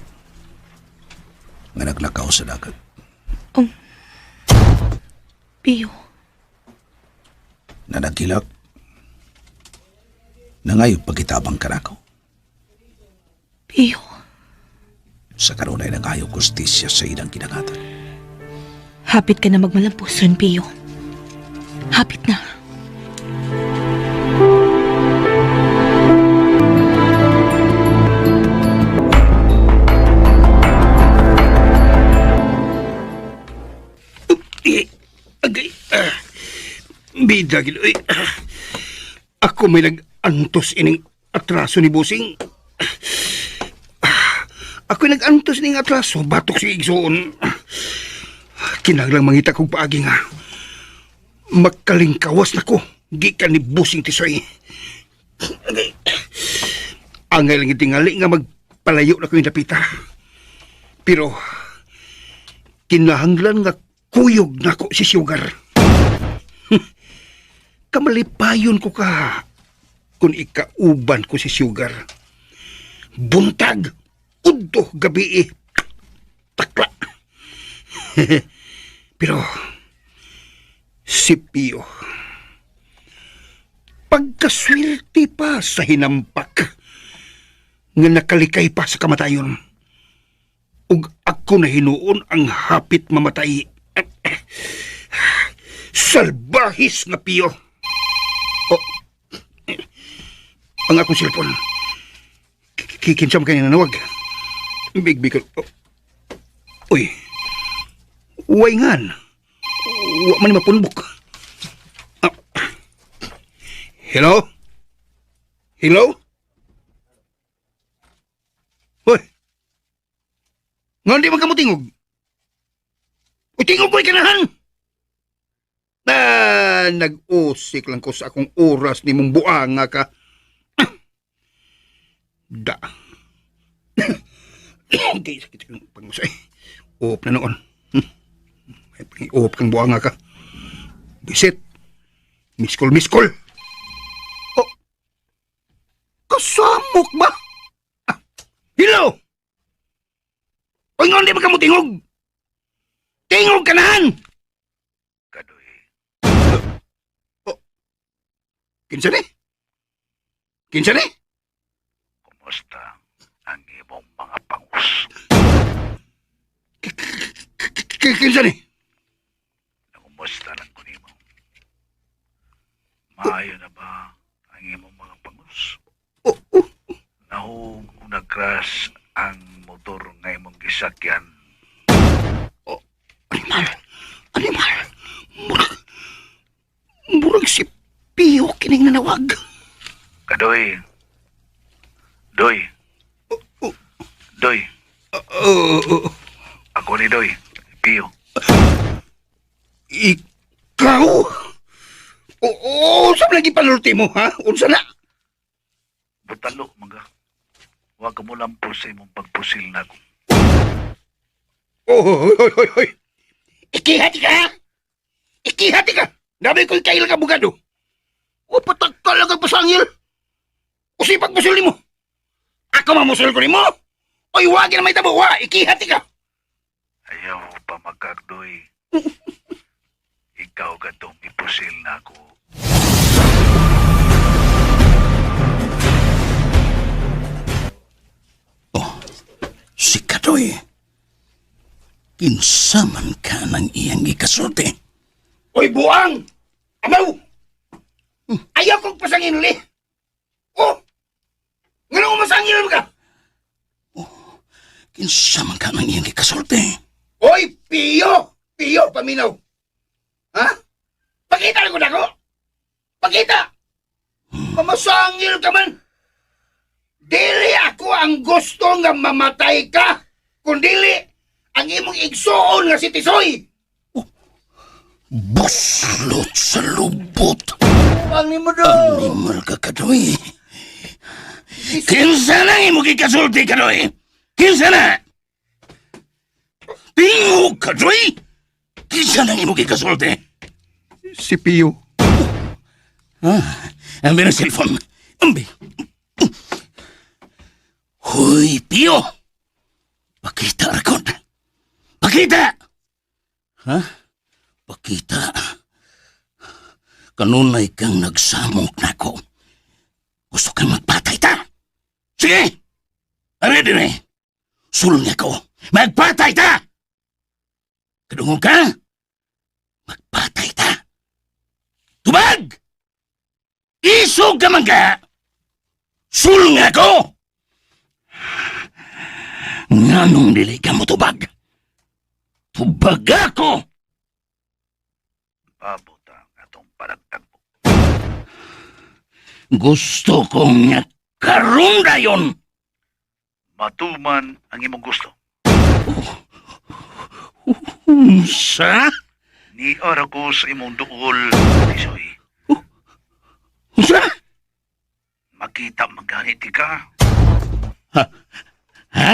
Nga naglakaw sa dagat. Oh. Pio, Na nagkilak. Nangayo pagkitabang kanako. Pio. Sa kanunay nangayo kustisya sa ilang kinangatan. Hapit ka na magmalampuson, Pio. Hapit na. Eh, agay, bida gid oy. Ako may nag-antos ining atraso ni Busing. Ako nag-antos ning atraso batok si Igsoon. Kinahanglang mangita kog paagi nga. Makalingkawas na ko gikan ni Busing Tisoy. Agay. Angay lang tingali nga magpalayo na ko yung dapita. Pero kinahanglan nga kuyog nako si Sugar. Kamalipayon ko ka kung ikauban ko si Sugar. Buntag, udto gabi eh. Takla. Pero si Pio, pagkaswerte pa sa hinampak, nga nakalikay pa sa kamatayon ug ako na hinuon ang hapit mamatay. Salbahis nga Piyo. Oh, ang akong cellphone. Kikinsam kanya nanawag. Big big. Oh. Uy. Uway ngan. Wa man ni mapunbok. Ah. Hello? Hello? Hoy. Nga di man ka mo tingog. O tingog ko'y kanahan. Na nag-usik lang ko sa akong oras ni mong buanga ka. Da. Okay, sakit yung pangusay. Uop na noon. May uop kang buanga ka. Bisit. Miskol, miskol. Oh. Kasamok ba? Ah. Hello! Oy, nga di ba ka mo tingog? Tingog ka nahan! Kadoy, Kinsa ni? Kinsa ni? kumusta ang imong mga pangus? Kinsa ni? Kumusta lang ko nimo? Maayo na ba ang imong mga pangus? Oh, oh. Nahug nag-crash ang motor nga imong gisakyan. Animal! Animal! Murag... Murag si Pio kining nanawag. Kadoy. Doy. Oh, Doy. oh, oh. Ako ni Doy. Pio. Ikaw? Oo, oh, lagi panulti mo, ha? Unsa na? Butalo, mga. Huwag ka mo lampo sa imong pagpusil na ako. Oh, hoy, hoy, hoy, hoy. Ikihati ka, ha? Ikihati ka! Dami ko'y kailang abogado. O, patakal lang ang pasangil. O sipag musul nimo. Ako mamusul ko nimo. Oy, wagi na may tabo, wa. Ikihati ka. Ayaw pa magkagdoy. Ikaw ka tong ipusil na ako. Oh, si Kadoy. Kinsaman ka ng iyang ikasulti. Oy, buang! Amaw! Ayaw kong pasangin li. Oh! Nga umasangil mo ka? Kinsaman ka ng iyang ikasulti. Oy, Piyo! Piyo, paminaw! Ha? Pakita ko na ko! Pakita! Mamasangil ka man! Dili ako ang gusto nga mamatay ka, kundili ang imong igsuon nga si Tisoy! Buslot sa lubot. Ang nimo do! Animal ka, Kadoy. Kinsa na imong ikasulti, Kadoy? Kinsa na? Tingog, Kadoy! Kinsa Unsa nang imong gikasulti? Si Pio. Ah, ambi ng cellphone. Ambi. Hoy, Pio! Pakita, Arkon. Pakita! Ha? Pakita. Kanunay kang nagsamok nako. Gusto kang magpatay ta? Sige! Ready na eh. Sulong niya ko. Magpatay ta! Kadungog ka? Magpatay ta! Tubag! Isog ka man ka! Sulong ako! Nganong dili ka mo tubag? Tubag ako! Paabot ang atong panagtagpo. Gusto kong nga karon dayon! Matuman ang imong gusto. Unsa? Niara ko sa imong duol, Tisoy. Unsa? Makita maganit ka. Ha?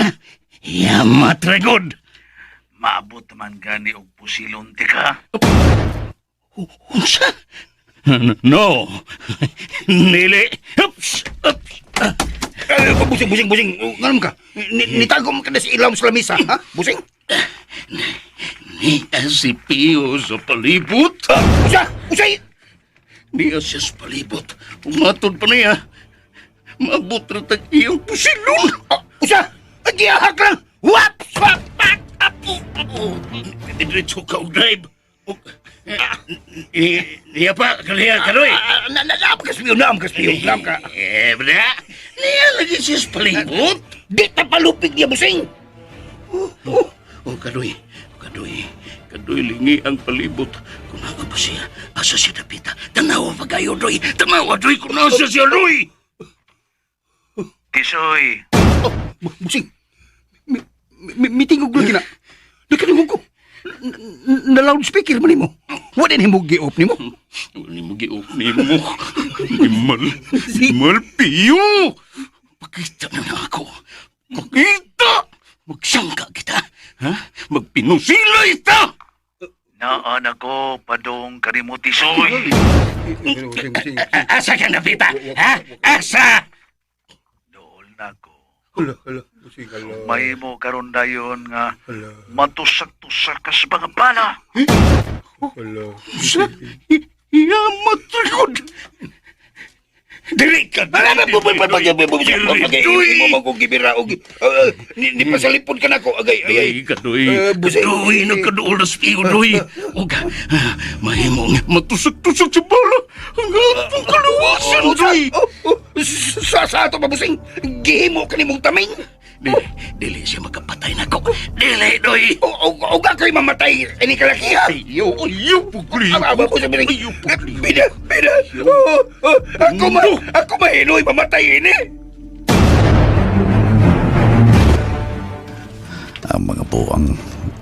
Yamat ragod! Maabot man gani og pusilon ti ka. Unsa? No! Nili! Oops! Oops! Ay, busing, busing, busing. Nganon ka? Nitago mo ka na sa ilawom sa lamisa, ha? Busing? Niya si Pio sa palibot. Usa! Usay! Niya siya sa palibot. Umatod pa niya. Maabot na tag iyang pusilon. Ah, usa! Ay, giyahak lang! Wap! Swap! Pak! Apo! Oh, diretso ka og drive. Eh, niya pa, kaniya, karoy. Ah, na, na, naam ka spiyo, naam ka spiyo, naam ka. Eh, bra, niya lagi siya sa palibot. Di ta palupig niya, busing! Oh, oh, kadoy, kadoy, kadoy, lingi ang palibot. Kung naa pa siya, asa siya dapita. Tanawa pa kayo, doy. Tanawa, doy, kung nasa siya, doy. Tisoy, Oh, busing! Mitingog lagi na. Nakadungog ko. Na loudspeaker man nimo. Wala nimo gi-off nimo. Wala mo gi-off nimo. Nimal, nimal, piyo. Pakita na na ako. Pakita! Magsangka kita. Ha? Magpinusilay ta! naan ako padong kanimo Tisoy. Asa ka na, Pita? Ha? Asa? Dool na ko. Hala, hala, busing, hala. Mahimo karon dayon nga Hala, matusak-tusak ka sa mga bala. hala. Sa? Yamat ragod! Dili ka! Ni pasalipod ka na ko. Agay, ay, ay. Doy, kadoy. Eh, busay. Kadoy, nagkadool na spiyo, doy. Ug, mahimo nga matusok-tusok sa bala. Ang atong kaluwasan, doy. Oh, oh, sa ato mabusing. Gihimo ka nimong taming. Dili, dili siya makapatay nako. Dili, doy. O, o, o ako'y mamatay. Ini kalakiha. Ayaw, ayaw, pugli. Ang aba ko sa bilang. Ayaw, pugli. Bida, bida. Oh, oh, ako ma, ako mahinoy mamatay ini. Ang mga buang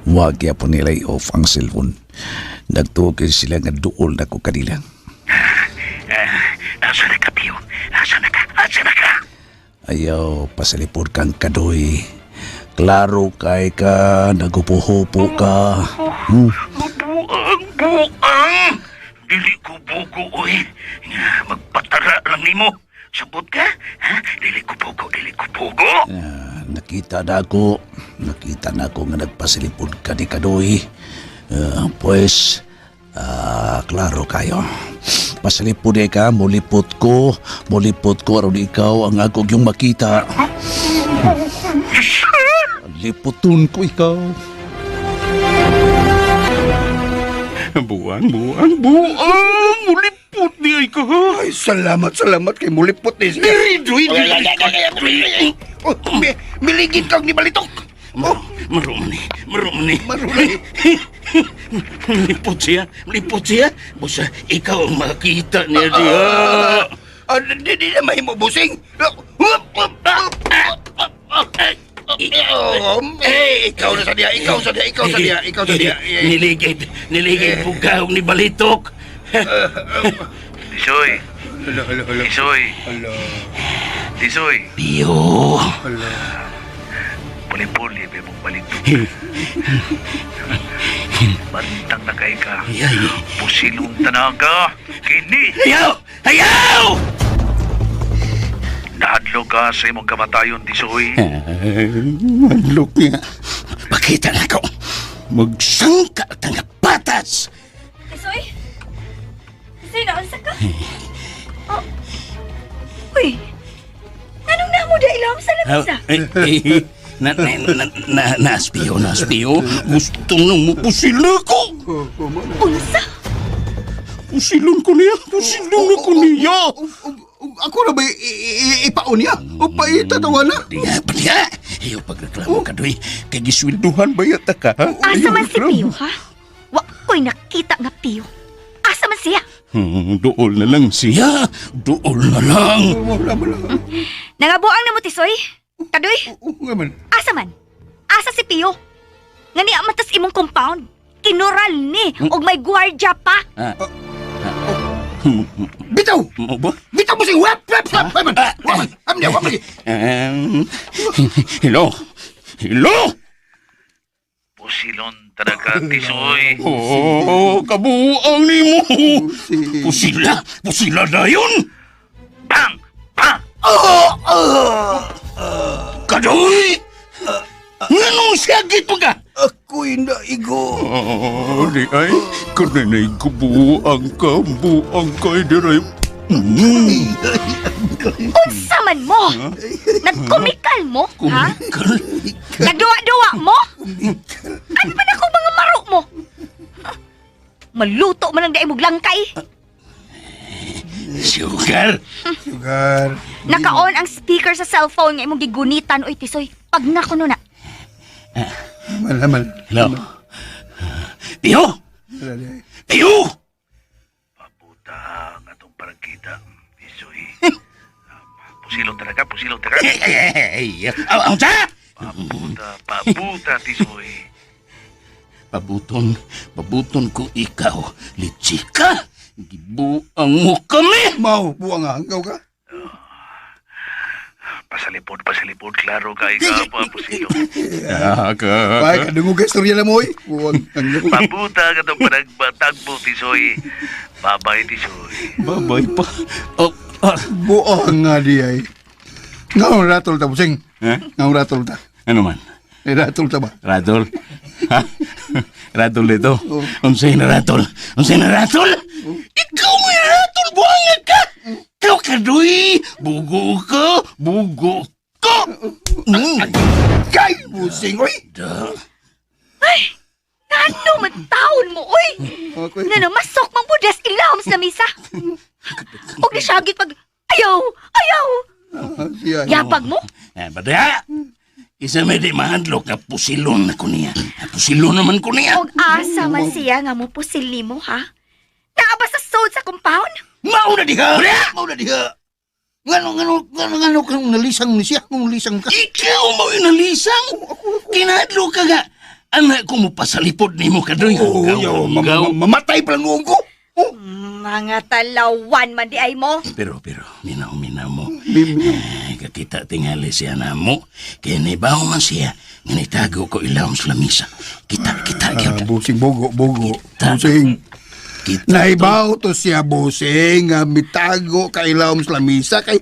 wag po nila i-off ang cellphone. Nagtuo kay sila nga duol na ko kanila. Asa na ka, Pio? Asa na ka? Asa na ka? Ayaw, pasalipod kang kadoy. Klaro kay ka, nagupuhupo ka. Buang, buang! Dili ko bugo, oy. Nga, magpatara lang nimo. Sabot ka? Ha? Dili ko bugo, dili ko bugo. Ah, nakita na ako. Nakita na ako nga nagpasilipod ka ni Kadoy. Ah, pues, klaro kayo. Pasilipod eh ka, mulipot ko. Mulipot ko aron ikaw ang ako yung makita. Liputon ko ikaw. Buang, buang, buang! Mulipot niya ka, ha? Ay, salamat, salamat kay mulipot ni siya. Dili, doy, dili. Oh, miligid kang ni balitok. Oh, maroon ni, maroon ni. Maroon ni. Lipot siya, lipot siya. Busa, ikaw ang makita niya diya. Ah, di, di na mahimo busing. Oh, eh, ikaw na sa diya, ikaw sa diya, ikaw sa diya, ikaw sa diya. Niligid, niligid pugawng ni Balitok. Tisoy, Hala, hala, hala. Tisoy, Hala, Tisoy. Pio, hala. Puli-puli ba mong balik. Bantang na kay ka. Ay, Pusilong tanaga. Kini! Ayaw! Ayaw! Nahadlo ka sa imong kamatayon, Tisoy. Manlok niya. Pakita na ko. Magsangka ta nga patas. Tisoy? Tisoy, naunsa ka? Oh. Uy! Anong namo da ilawom sa lamisa? Eh, eh, na, na, na, na, naspiyo, naspiyo. Gusto nang mapusila ko. Unsa? Pusilon ko niya. Pusilon ko niya. Ako na ba ipaon niya? O paitatawa na? Diya, diya. Ayaw pagreklamo ka, doy. Kay giswelduhan ba yata ka, ha? Asa man si Pio, ha? Wa ko'y nakita nga Pio. Asa man siya? Dool na lang siya. Dool na lang. Wala, wala. Nangabuang na mo, Tisoy? Kadoy, Oo nga man. asa man? Asa si Pio? Nga niya matas imong compound. Kinural ni, og may gwardya pa. Bitaw! Mo ba? Bitaw mo si wap, wap, wap! Waman! Waman! Amnya, waman! Hello? Hello? Pusilon tanaga, Tisoy. Oh, kabuang ni mo. Pusila, pusila na yun. Pang! Pang! Kadoy! Nganong siyagit mo ka? Ako'y naigo. Oh, di ay, kananay ko buang ka, buang ka, diray. Unsa man mo? Nagkomikal mo, ha? Kumikal. Nagduwa-duwa mo? Ano ba na ko mga maro mo? Maluto man ang daimog langkay. Sugar. Sugar. Naka-on ang speaker sa cellphone nga imong gigunitan oy Tisoy. Pag nako no na. Mal, mal. Hello. Tiyo! Tiyo! Pabuta ang atong parangkita, Tisoy. Pusilon talaga, pusilon talaga. Ay, ay, ay, ay. Aw, aw, sa? Pabuta, pabuta, Tisoy. Pabuton, pabuton ko ikaw. Litsika! Gibuang mo kami! Mau, buang nga. Hanggaw ka. Pasalipod, pasalipod, klaro kay ka, pa, pusilon. Ah, ka. Ay, kadungog ka istorya na mo, oy. Buang. Hanggaw ko. Pabuta ang atong panagbatagbo, Tisoy. Babay, Tisoy. Babay pa. Oh, ah. Buang nga di ay. Ngaon ratol ta, busing. Eh? Ngaon ratol ta. Ano man? Eh, ratol ta ba? Ratol? Ha? Ratol dito? Unsay na ratol? Unsay na ratol? Ikaw may ratol, buanga ka! Ikaw ka, doy! Bugo ka! Bugo ka! Mm. Kay, busing, oy. Da. Ano man taon mo oy? Ako'y. Nga na masok mang budas ilawom sa misa. Og nisyagit pag ayaw, ayaw. Ah, siya. Yapag mo? Eh, badya! Isa may di mahadlok na pusilon na ko niya. Pusilon naman ko niya. Og asa man siya nga mo pusil nimo ha? Naa ba sa sod sa compound? Mau na diha! Mau na diha! Ngano, ngano, ngano, ngano kang nalisang ni siya, kung lisang ka. Ikaw mo yung nalisang! Kinadlo ka nga! Anak ko mo pasalipod ni mo kadoy. Oh, Hanggaw, yaw, hanggaw. mamatay pa lang noong ko. Oh. Mga talawan man di ay mo. Pero, pero, minaw, minaw mo. Bim- Ay, kakita tingali siya na mo. Kaya nibaw man siya, nga nitago ko ilawom sa lamisa. Kita, kita, Ah, kita. busing, bugo, bugo. Kita. Busing. Kita. Naibaw to siya, busing, nga mitago kay ilawom sa lamisa, kay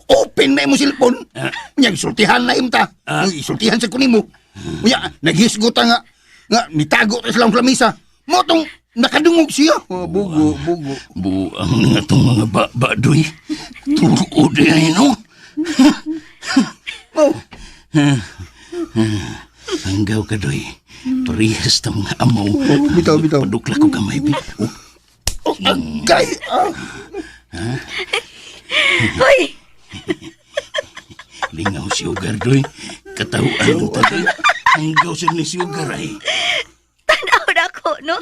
open na imo cellphone. Nya, isultihan na im ta. Isultihan sa kunimo. Nya, naghisgot ta nga, nga, mitago ta sa ilawom sa lamisa. Mo tong nakadungog siya. Oh, bugo, bugo. Buang nga itong mga baba, doy. Tuod ay, no? Oh. Hanggaw ka, doy. Parehas ta mga amaw. Oh, bitaw, bitaw. Padukla ko kamay, bi. Oh, Oh, agay! Ah. Hoy, lingaw si Ugar, doy. Katawaan ta, doy. Hanggaw siya ni si Ugar, ay. tanaw na ko no.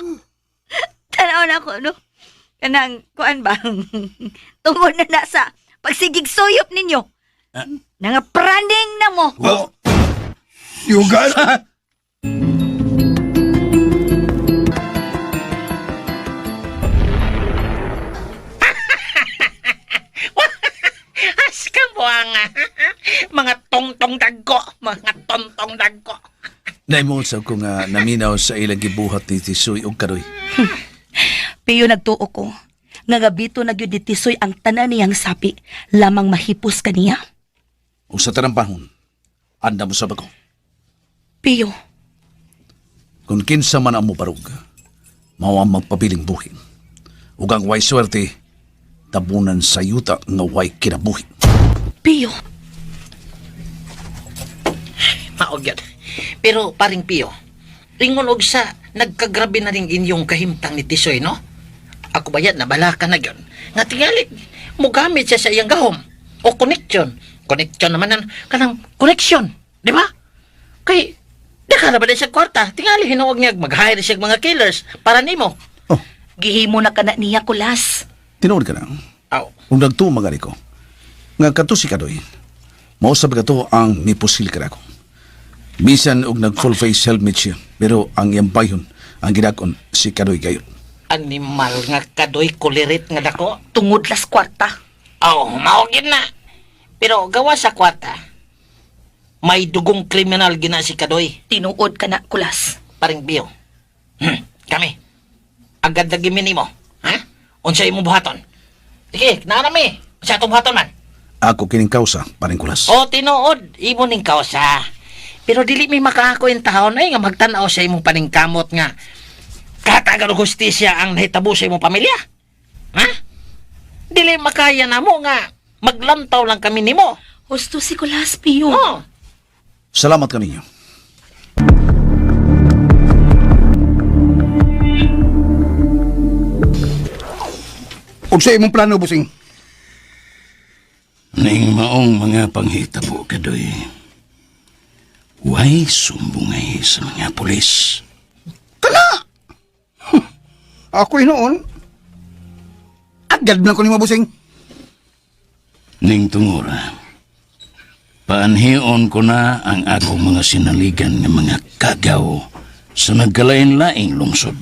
Tanaw na ko no. Kanang kuan ba? Tungod na na sa pagsigig suyop ninyo. Nangapraning na mo. Oh. Yugal! As ka buanga. Mga tongtong dagko, mga tontong dagko. Naimol sa ko nga naminaw sa ilang gibuhat ni Tisoy og Kadoy. Piyo nagtuo ko. Nga gabito na gyud ni Tisoy ang tanan niyang sapi, lamang mahipos kaniya. Ug sa tanang panahon, andam sa ko. Piyo, Kung kinsa man ang mobarog, mao ang magpabiling buhi. Ug ang way swerte, tabunan sa yuta nga way kinabuhi. Piyo. Maog yun. Pero paring Pio, ingon og sa nagkagrabe na rin inyong kahimtang ni Tisoy, no? Ako ba yan, nabala ka na yun. Nga tingali, mugamit siya sa iyang gahom. O connection. Connection naman nan, kanang connection. Di ba? Kay, di ka na ba din siya kwarta? Tingali, hinuog niya, mag-hire siya mga killers para nimo. Oh, Gihimo na kana niya kulas. tinuod ka na. Aw, Ug nagtuo magani ko. Nga kato si Kadoy, mao sab kato ang mipusil kanako. Bisan og nag full face helmet siya, pero ang iyang bayhon, ang gidakon si Kadoy gayon. animal nga kadoy kulirit nga dako. Tungod las kwarta. Aw, mao gyud na. Pero gawa sa kwarta, may dugong kriminal gina si Kadoy. Tinuod kana kulas. Paring Bio. Kami. Agad lagi minimo. Ha? Unsa imong buhaton? Sige, naa mi. Unsa atong buhaton man? Ako kining kausa, paring kulas. O tinuod, imo ning kausa. Pero dili mi makaako in taon ay nga magtan-aw sa imong paningkamot nga katagan og hustisya ang nahitabo sa imong pamilya. Ha? Dili makaya namo nga maglantaw lang kami nimo. Husto si kulas, Piyo. Oh. Salamat kaninyo. Unsa imong plano, busing? Ning maong mga panghitabo kadoy. Way sumbungay sa mga pulis. Kana! Ako noon. Agad lang ko nimo, busing. Ning tungura. Paanhion ko na ang akong mga sinaligan nga mga kagaw sa nagkalain-laing lungsod.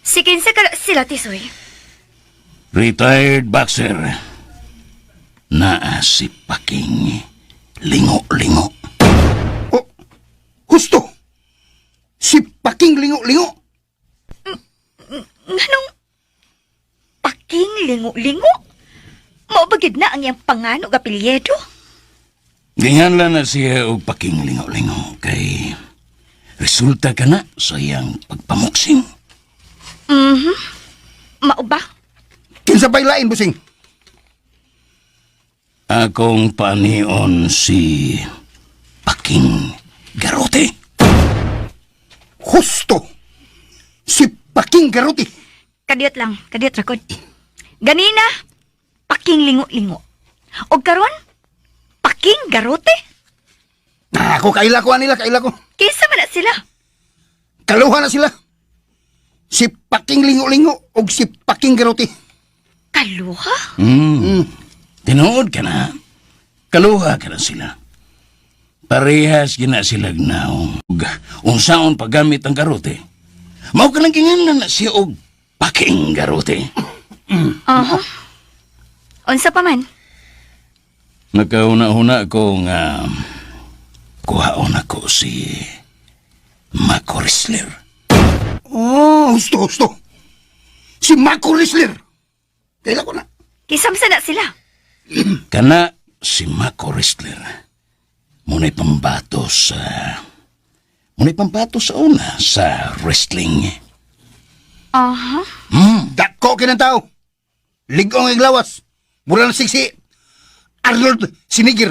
Si kinsa ka sila, Tisoy. Retired boxer. Naa si Paking Lingo-lingo. Oh, husto. Si Paking Lingo-Lingo. Nganong paking lingo-lingo? Mao ba gyud na ang iyang pangano ga pilyedo? Ginganlan na siya og Paking Lingo-lingo kay resulta ka na sa iyang pagpamuksing. Mao ba? Kinsa pa'y lain, busing? Akong panion si Paking Garote. Husto. Si Paking Garote. Kadiyot lang, kadiyot rakod. Ganina, paking lingo-lingo. Og karon, paking garote. Ah, ako kaila ko anila, kaila ko. Kinsa man na sila? Kaluha na sila. Si Paking Lingo-Lingo og si Paking Garote. Kaluha? Tinuod ka na. Kaluha ka na sila. Parehas gina sila gnaong. Unsaon paggamit ang garote. Mao ka lang kinganlan na siya og Paking Garote. Aha. Unsa pa man? Nakauna-una ko nga kuhaon ako si Mako Risler. Oh, husto, husto. Si Marco Risler. Kaila ko na. Kisamsa na sila. Kana si Mako Risler. Muna'y pambato sa... Muna'y pambato sa una sa wrestling. Aha. Dako kinang tao. Ligong ang lawas. Mura na siksi. Arnold Sinigir.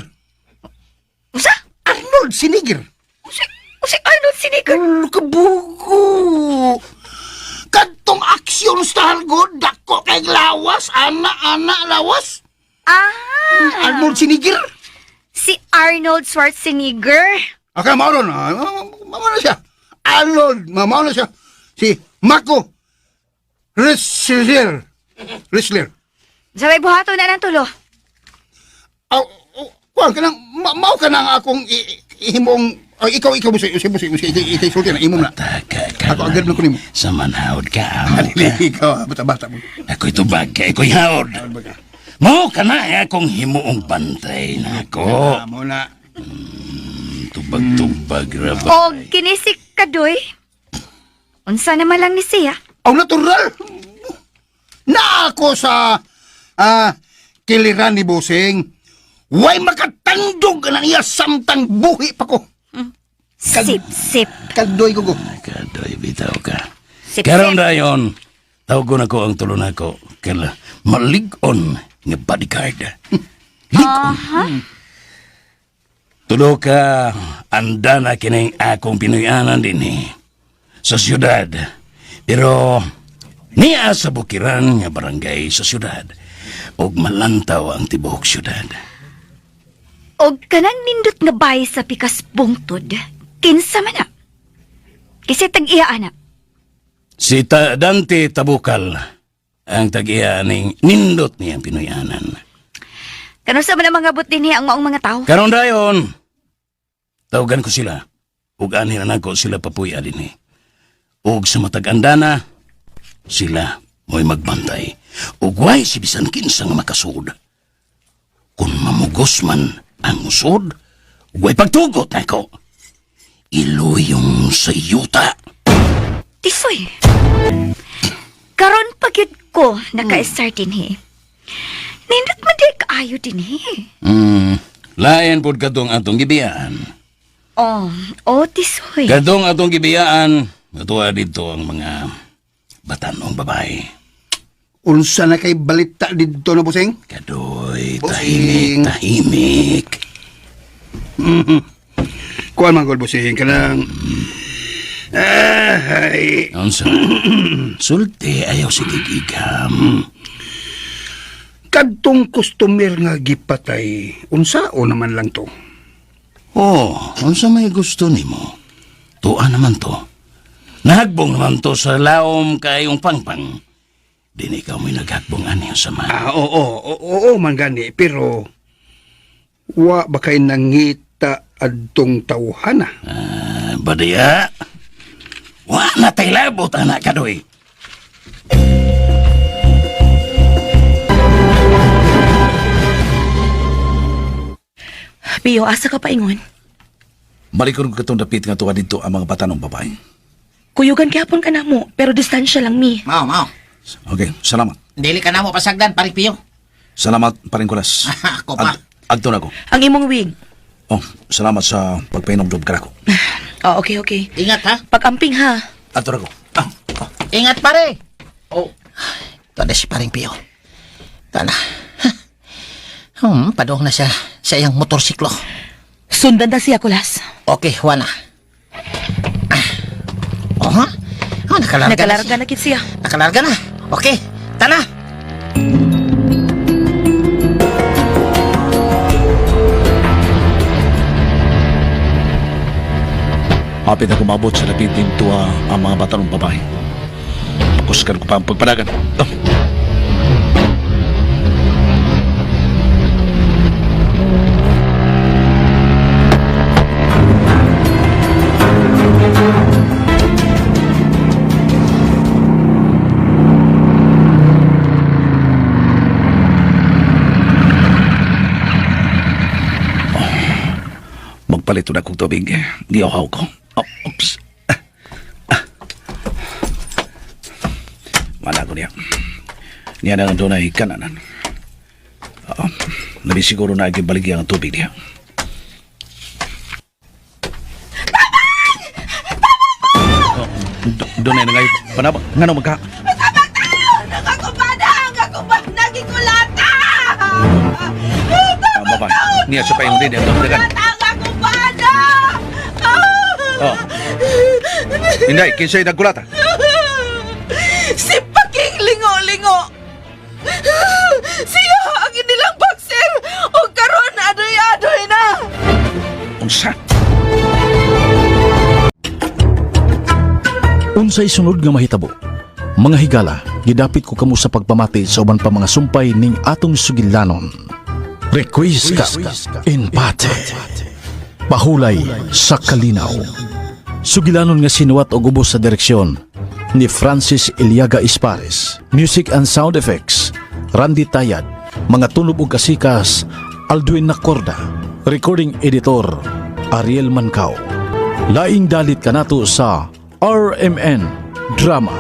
Usa? Arnold Sinigir. Usa, usa Arnold Siniger. Ulo kabugo. Kadtong aksyon star go, dako kay lawas, ana ana lawas. Ah, Arnold Sinigir. si Arnold Schwarzenegger. Okay, mao ron. Mao na siya. Arnold, mao na siya. Si Marco Risler. Risler. Sabay buhato na ng tulo. Aw, oh, kuwan ka nang, mao ka nang akong ihimong, ay, ikaw, ikaw, busi, busi, busi, busi, ikaw, sulti na, imo na. Taka ka Ako, agad na ko nimo. Sa manhawd ka, amo ka. Dili, ikaw, ah, bata-bata mo. Ako'y tubag kay ako'y haod. Mao ka na eh, akong himuong bantay na ako. Mao na. Tubag-tubag ra ba? Og kini si Kadoy. Unsa naman lang ni siya? Aw, natural! Na ako sa kiliran ni Busing. Way makatandog na niya samtang buhi pa ko. Sip, sip. Kadoy ko ko. Kadoy, bitaw ka. Sip, Karon sip. dayon, tawgon ako ang tulo nako kala malig-on nga bodyguard. Lig-on. Tulo ka, anda na kining akong Pinoyanan dinhi sa syudad. Pero niya sa bukiran nga barangay sa syudad ug malantaw ang tibuok syudad. Og kanang nindot nga bay sa pikas bungtod. Kinsa man na? Kasi tag-iya ana. Si Dante Tabukal ang tag-iya ning nindot niyang Pinoyanan. Kano sa man ang mga abot dinhi ang maong mga tao? Karon dayon, tawagan ko sila. Ug anhin na nako sila papuya dinhi. Ug sa matag andana, sila mo'y magbantay. Ug way si bisan kinsa nga makasud. Kung mamugos man ang usod, way pagtugot nako. Iluyong sa yuta. Tisoy. Karon pa gyud ko naka-start dinhi. Nindot man di kaayo dinhi. Lain pod kadtong atong gibiyaan. Oh, oh Tisoy. Kadtong atong gibiyaan, natuwa dito ang mga batanong babae. Unsa na kay balita didto na, Busing? Kadoy, Busing. tahimik, tahimik. Kuan man gol, Busing, kanang ay, Unsa? Sulti ayaw sige gigam. Kadtong customer nga gipatay, unsa o naman lang to? Oh, unsa may gusto nimo? Tuwa naman to. Nahagbong naman to sa laom kayong pangpang. Di na ikaw may naghagbong ani sa man. Ah, oo, oo, oo, man gani, pero wa ba kay nangita adtong tawhana? Ah, badya. Wa na tay labot anak kadoy. Pio, asa ka paingon? Malikon ko katong dapit nga tuwa dito ang mga batanong babae. Kuyugan gyapon ka na mo, pero distansya lang mi. Mao, mao. Okay, salamat. Dili ka na mo pasagdan, paring Piyo. Salamat, paring Kulas. Ako pa. Agto na ko. Ang imong wig. Oh, salamat sa pagpainom-dom ka nako. Oh, okay, okay. Ingat ha. Pag-amping ha. Agto na ko. Ah, ah. Ingat pare. Oh. Ito na si paring Piyo. Ito na. Padong na siya sa iyang motorsiklo. Sundan ta siya, Kulas. Okay, Juana. Ah. Oh, ha? Oh, nakalarga Nakalarga na. na kit siya. siya. Nakalarga na. Okay, tana. Hapit na kumabot sa dapit tuwa ang mga batanong babae. Pakusgan ko pa ang pagpanagan. Oh. Magpalit na akong tubig. Giyaw ko. Oh, oops. Wala ko niya. Niya na ang dunay kananan. Oo. Labi siguro na baligya ang tubig niya. Tabang! Dunay na ngayon. Panabang. Nga magka... Nakakubanang! Gikulata! Ah, babay. Niya sa paingon din. Ang dagan. Nakakubanang! Oh. Inday, kinsay nagkulata. Si Paking Lingo-Lingo! Siya ang inilang boxer! O karon adoy-adoy na! Unsa? Unsay sunod nga mahitabo? Mga higala, gidapit ko kamo sa pagpamati sa uban pa mga sumpay ning atong sugilanon. Requiescat in pate. Pahulay sa kalinaw. Sugilanon nga sinuwat og ubos sa direksyon ni Francis Iliaga Ispares. Music and sound effects, Randy Tayad, mga tunob ug kasikas, Aldwin Nacorda, recording editor, Ariel Mancao. Laing dalit kanato sa RMN Drama.